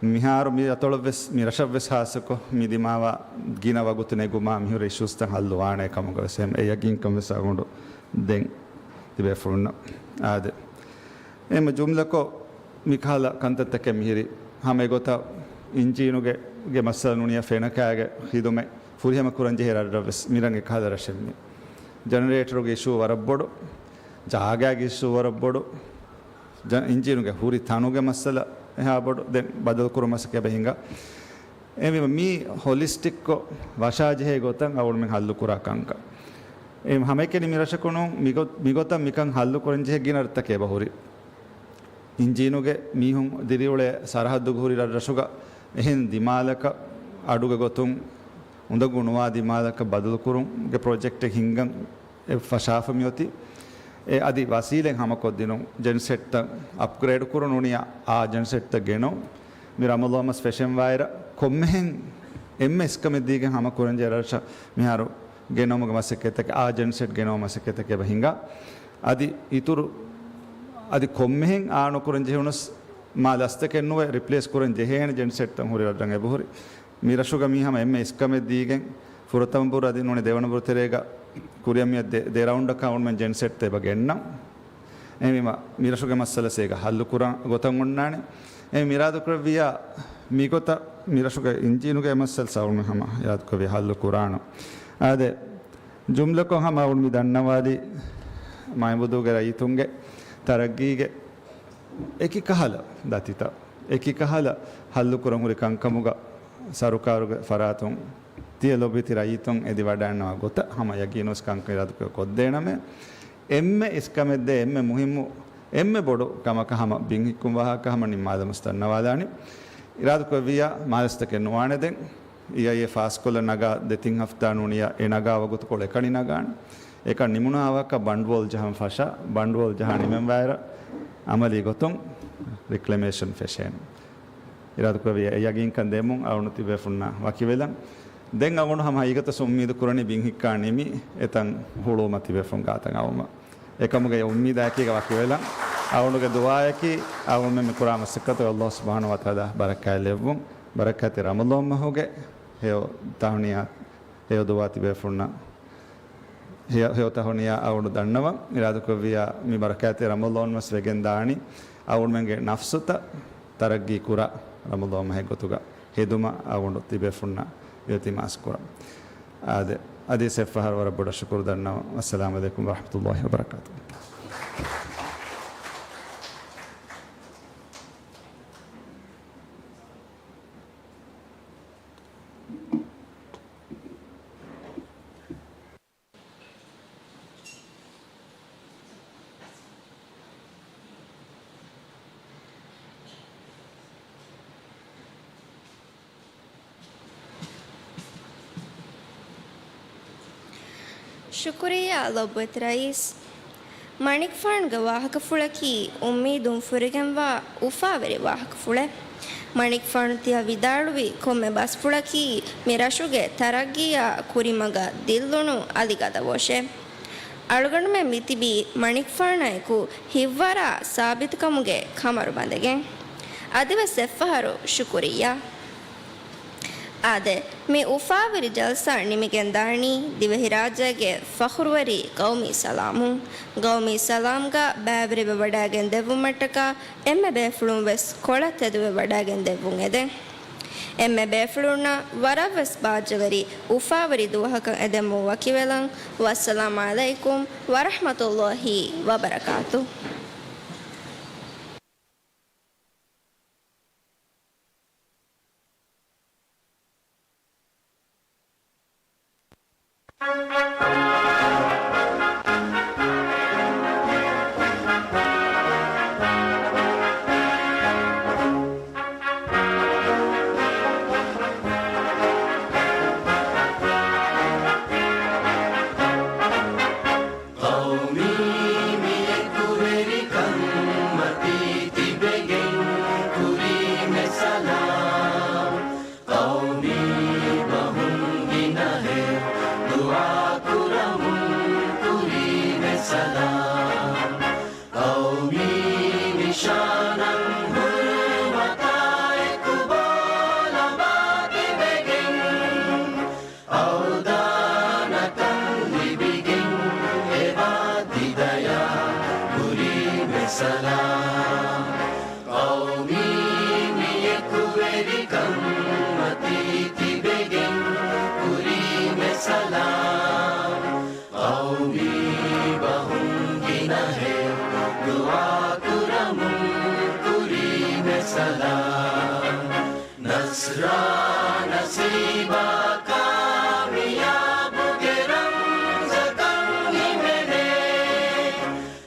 މިހާރު މި އަތޮޅަށްވެސް، މި ރަށަށްވެސް ހާއްސަކޮށް މި ދިމާވާ ގިނަ ވަގުތު ނެގުމާ މިހުރި އިޝޫސްތައް ހައްލުވާނެ ކަމުގަވެސް އެ ޔަގީންކަންވެސް އަޅުގަނޑު ދެން ތިބޭފުޅުންނަށް އާދެ. އެހެންމަ ޖުމްލަކޮށް، މިކަހަލަ ކަންތައްތަކެއް މިހިރި. ހަމަ އެގޮތަށް އިންޖީނުގެ، ގެ މައްސަލަ ނޫނީ ފެނަކާގެ ޚިދުމަތް ފުރިހަމަ ކުރަންޖެހޭ ރަށްރަށްވެސް މިރަށް އެކަހަލަ ރަށެއް މި. ޖަނަރޭޓަރުގެ އިޝޫ ވަރަށް ބޮޑު، ޖާގާގެ އިޝޫ ވަރަށް ބޮޑު، ޖަ-، އިންޖީނުގެ ހުރި ތަނުގެ މައްސަލަ އެހާ ބޮޑު، ދެން ބަދަލުކުރުން މަސައްކަތް އެބަ ހިނގާ. އެހެންވީމަ މީ ހޮލިސްޓިކްކޮށް ވަށާޖެހޭ ގޮތަށް އަޅުގަނޑުމެން ހައްލުކުރާ ކަންކަން. އެ ހަމައެކަނި މި ރަށަކު ނޫން މިގޮ-، މިގޮތަށް މިކަން ހައްލުކުރަންޖެހޭ ގިނަ ރަށްތަކެއް އެބަހުރި. އިންޖީނުގެ މީހުން ދިރިއުޅޭ ސަރަހައްދުގަ ހުރި ރަށްރަށުގަ އެހެން ދިމާލަކަށް އަޑުގެ ގޮތުން އުނދަގޫ ނުވާ ދިމާލަކަށް ބަދަލުކުރުމުގެ ޕްރޮޖެކްޓެއް ހިންގަން އެ ފަށާފަ މިއޮތީ. އެ އަދި ވަސީލަތް ހަމަކޮށްދިނުން، ޖެންސެޓްތައް އަޕްގްރޭޑް ކުރުން ނޫނީ އާ ޖެންސެޓްތައް ގެނައުން. މި ރަމަޟާން މަސް ފެށެންވާއިރަށް ކޮންމެހެން އެންމެ އިސްކަމެއް ދީގެން ހަމަ ކުރަންޖެހޭ ރަށަށް މިހާރު ގެނައުމުގެ މަސައްކަތްތަކެއް، އާ ޖެންސެޓް ގެނައުމުގެ މަސައްކަތްތަކެއް އެބަ ހިނގާ. އަދި އިތުރު، އަދި ކޮންމެހެން އާ ނުކުރަން ޖެހުނަސް މާ ލަސްތަކެއް ނުވެ ރިޕްލޭސް ކުރަން ޖެހޭނެ ޖެންސެޓްތައް ހުރި ރަށްރަށް އެބަހުރި. މި ރަށުގަ މީ ހަމަ އެންމެ އިސްކަމެއް ދީގެން ފުރަތަމަ ބުރު އަދި ނޫނީ ދެވަނަ ބުރު ތެރޭގަ ކުރިއަށް މިއޮތް ދެ، ދެ ރައުންޑަކަށް އަޅުގަނޑުމެން ޖެންސެޓްތައް އެބަ ގެންނަން. އެހެންވީމަ މި ރަށުގެ މައްސަލަ އޭގަ ހައްލު ކުރާ ގޮތަށް އޮންނާނެ. އެހެން މި އިރާދަކުރެއްވިއްޔާ މިގޮތަށް މި ރަށުގެ އިންޖީނުގެ މައްސަލަ އަޅުގަނޑު ހަމަ އިރާދަކުރެއްވިއްޔާ ހައްލު ކުރާނަން. އާދެ، ޖުމްލަކޮށް ހަމަ އަޅުގަނޑު މި ދަންނަވާލީ މައިންބުދޫގެ ރައްޔިތުންގެ ތަރައްގީގެ އެކި ކަހަލަ ދަތިތައް، އެކި ކަހަލަ ހައްލުކުރަން ހުރި ކަންކަމުގަ ސަރުކާރުގެ ފަރާތުން ތިޔަ ލޯބިވެތި ރައްޔިތުން އެދިވަޑައިގަންނަވާ ގޮތަށް ހަމަ ޔަގީނުވެސް ކަންކަން އިރާދަކުރެއްވި ކޮށްދޭނަމޭ. އެންމެ އިސްކަމެއްދޭ، އެންމެ މުހިއްމު، އެންމެ ބޮޑު ކަމަކަށް ހަމަ ބިން ހިއްކުން ވާހަކަ ހަމަ ނިންމާލަމުސް ދަންނަވާލާނީ. އިރާދަކުރެއްވިއްޔާ މާލެސްތަކެއް ނުވާނެ ދެން. އިއައިއޭ ފާސްކޮށްލަ ނަގާ ދެތިން ހަފްތާ ނޫނިޔާ އެ ނަގާ ވަގުތުކޮޅު އެކަނި ނަގާނެ. އެކަން ނިމުނާ ވަކަށް ބަނޑުވޯލް ޖަހަން ފަށާ، ބަނޑުވޯލް ޖަހާ ނިމެންވާއިރަށް އަމަލީ ގޮތުން ރިކްލެމޭޝަން ފެށޭނެ. އިރާދަކުރެއްވިއްޔާ އެ ޔަގީންކަން ދެމުން އަޅުގަނޑު ތިބޭފުންނާ ވަކިވެލަން. ދެން އަޅުގަނޑު ހަމަ ހަގީގަތަށް އުއްމީދު ކުރަނީ ބިން ހިއްކާ ނިމި އެތަން ހުޅުވުމަށް ތިބޭފުން ގާތަށް އައުމަށް. އެކަމުގެ އުއްމީދާއެކީގަ ވަކިވެލަން. އަޅުގަނޑުގެ ދުޢާއަކީ އަޅުގަނޑުމެން މި ކުރާ މަސައްކަތުގަ ﷲ ސުބްޙާނަހޫ ވަތަޢާލާ ބަރަކާތް ލެއްވުން. ބަރަކާތްތެރި ރަމަޟާން މަހުގެ ހެޔޮ ތަހުނިޔާ، ހެޔޮ ދުޢާ ތިބޭފުންނަށް. ހެޔޮ، ހެޔޮ ތަހުނިޔާ އަޅުގަނޑު ދަންނަވަން. އިރާދަކުރެއްވިއްޔާ މި ބަރަކާތްތެރި ރަމަޟާން މަސް ވެގެން ދާނީ އަޅުގަނޑުމެންގެ ނަފްސުތައް ތަރައްގީ ކުރާ ރަމަޟާން މަހެއް ގޮތުގަ ހެދުމަށް އަޅުގަނޑު ތިބޭފުންނަށް އިލްތިމާސް ކުރަން. އާދެ، އަދި އެއްފަހަރު ވަރަށް ބޮޑަށް ޝުކުރު ދަންނަވަން. އައްސަލާމު ޢަލައިކުމް ވަރަޙްމަތުﷲި ވަބަރަކާތުހު. ޝުކުރިއްޔާ ލޮބުވެތި ރައީސް. މަނިކުފާނުގެ ވާހަކަފުޅަކީ އުއްމީދުން ފުރިގެންވާ އުފާވެރި ވާހަކަފުޅެއް. މަނިކުފާނު ތިޔަ ވިދާޅުވި ކޮންމެ ބަސްފުޅަކީ މި ރަށުގެ ތަރައްގީއާ ކުރިމަގަށް ދިއްލުނު އަލިގަދަވޯށޭ. އަޅުގަނޑުމެން މިތިބީ މަނިކުފާނާއެކު ހިތްވަރާ ސާބިތުކަމުގެ ކަމަރު ބަނދެގެން. އަދިވެސް އެއްފަހަރު ޝުކުރިއްޔާ. އާދެ، މި އުފާވެރި ޖަލްސާ ނިމިގެންދާނީ ދިވެހިރާއްޖޭގެ ފަޚުރުވެރި ޤައުމީ ސަލާމުން. ޤައުމީ ސަލާމްގަ ބައިވެރިވެވަޑައިގެން ދެއްވުމަށްޓަކާ އެންމެ ބޭފުޅުން ވެސް ކޮޅަށް ތެދުވެވަޑައިގެން ދެއްވުން އެދެން. އެންމެ ބޭފުޅުންނަށް ވަރަށްވެސް ބާއްޖަވެރި އުފާވެރި ދުވަހަކަށް އެދެމުން ވަކިވެލަން. ވައްސަލާމް ޢަލައިކުމް ވަރަޙްމަތުﷲި ވަބަރަކާތުހު. ކަން މަތީ ތިބެގެން ކުރީމެ ސަލާމް. ޤައުމީ ބަހުން ގިނަހެ ދުޢާ ކުރަމުން ކުރީމެ ސަލާމް. ނަޞްރާ ނަސީބާ ކާމިޔާބުގެ ރަމްޒަކަށް ހިމެނޭ.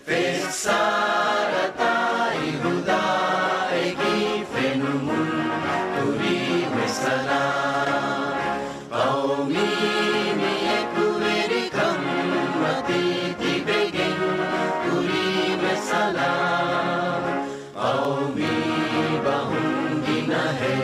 ފެއްސާރަތާއި ހުދާއެކީ ފެނުމުން ކުރީމެ ސަލާމް. ޤައުމީ މި އެކުވެރިކަން މަތީ ތިބެގެން ކުރީމެ ސަލާމް. ޤައުމީ ބަހުން ގިނަހެ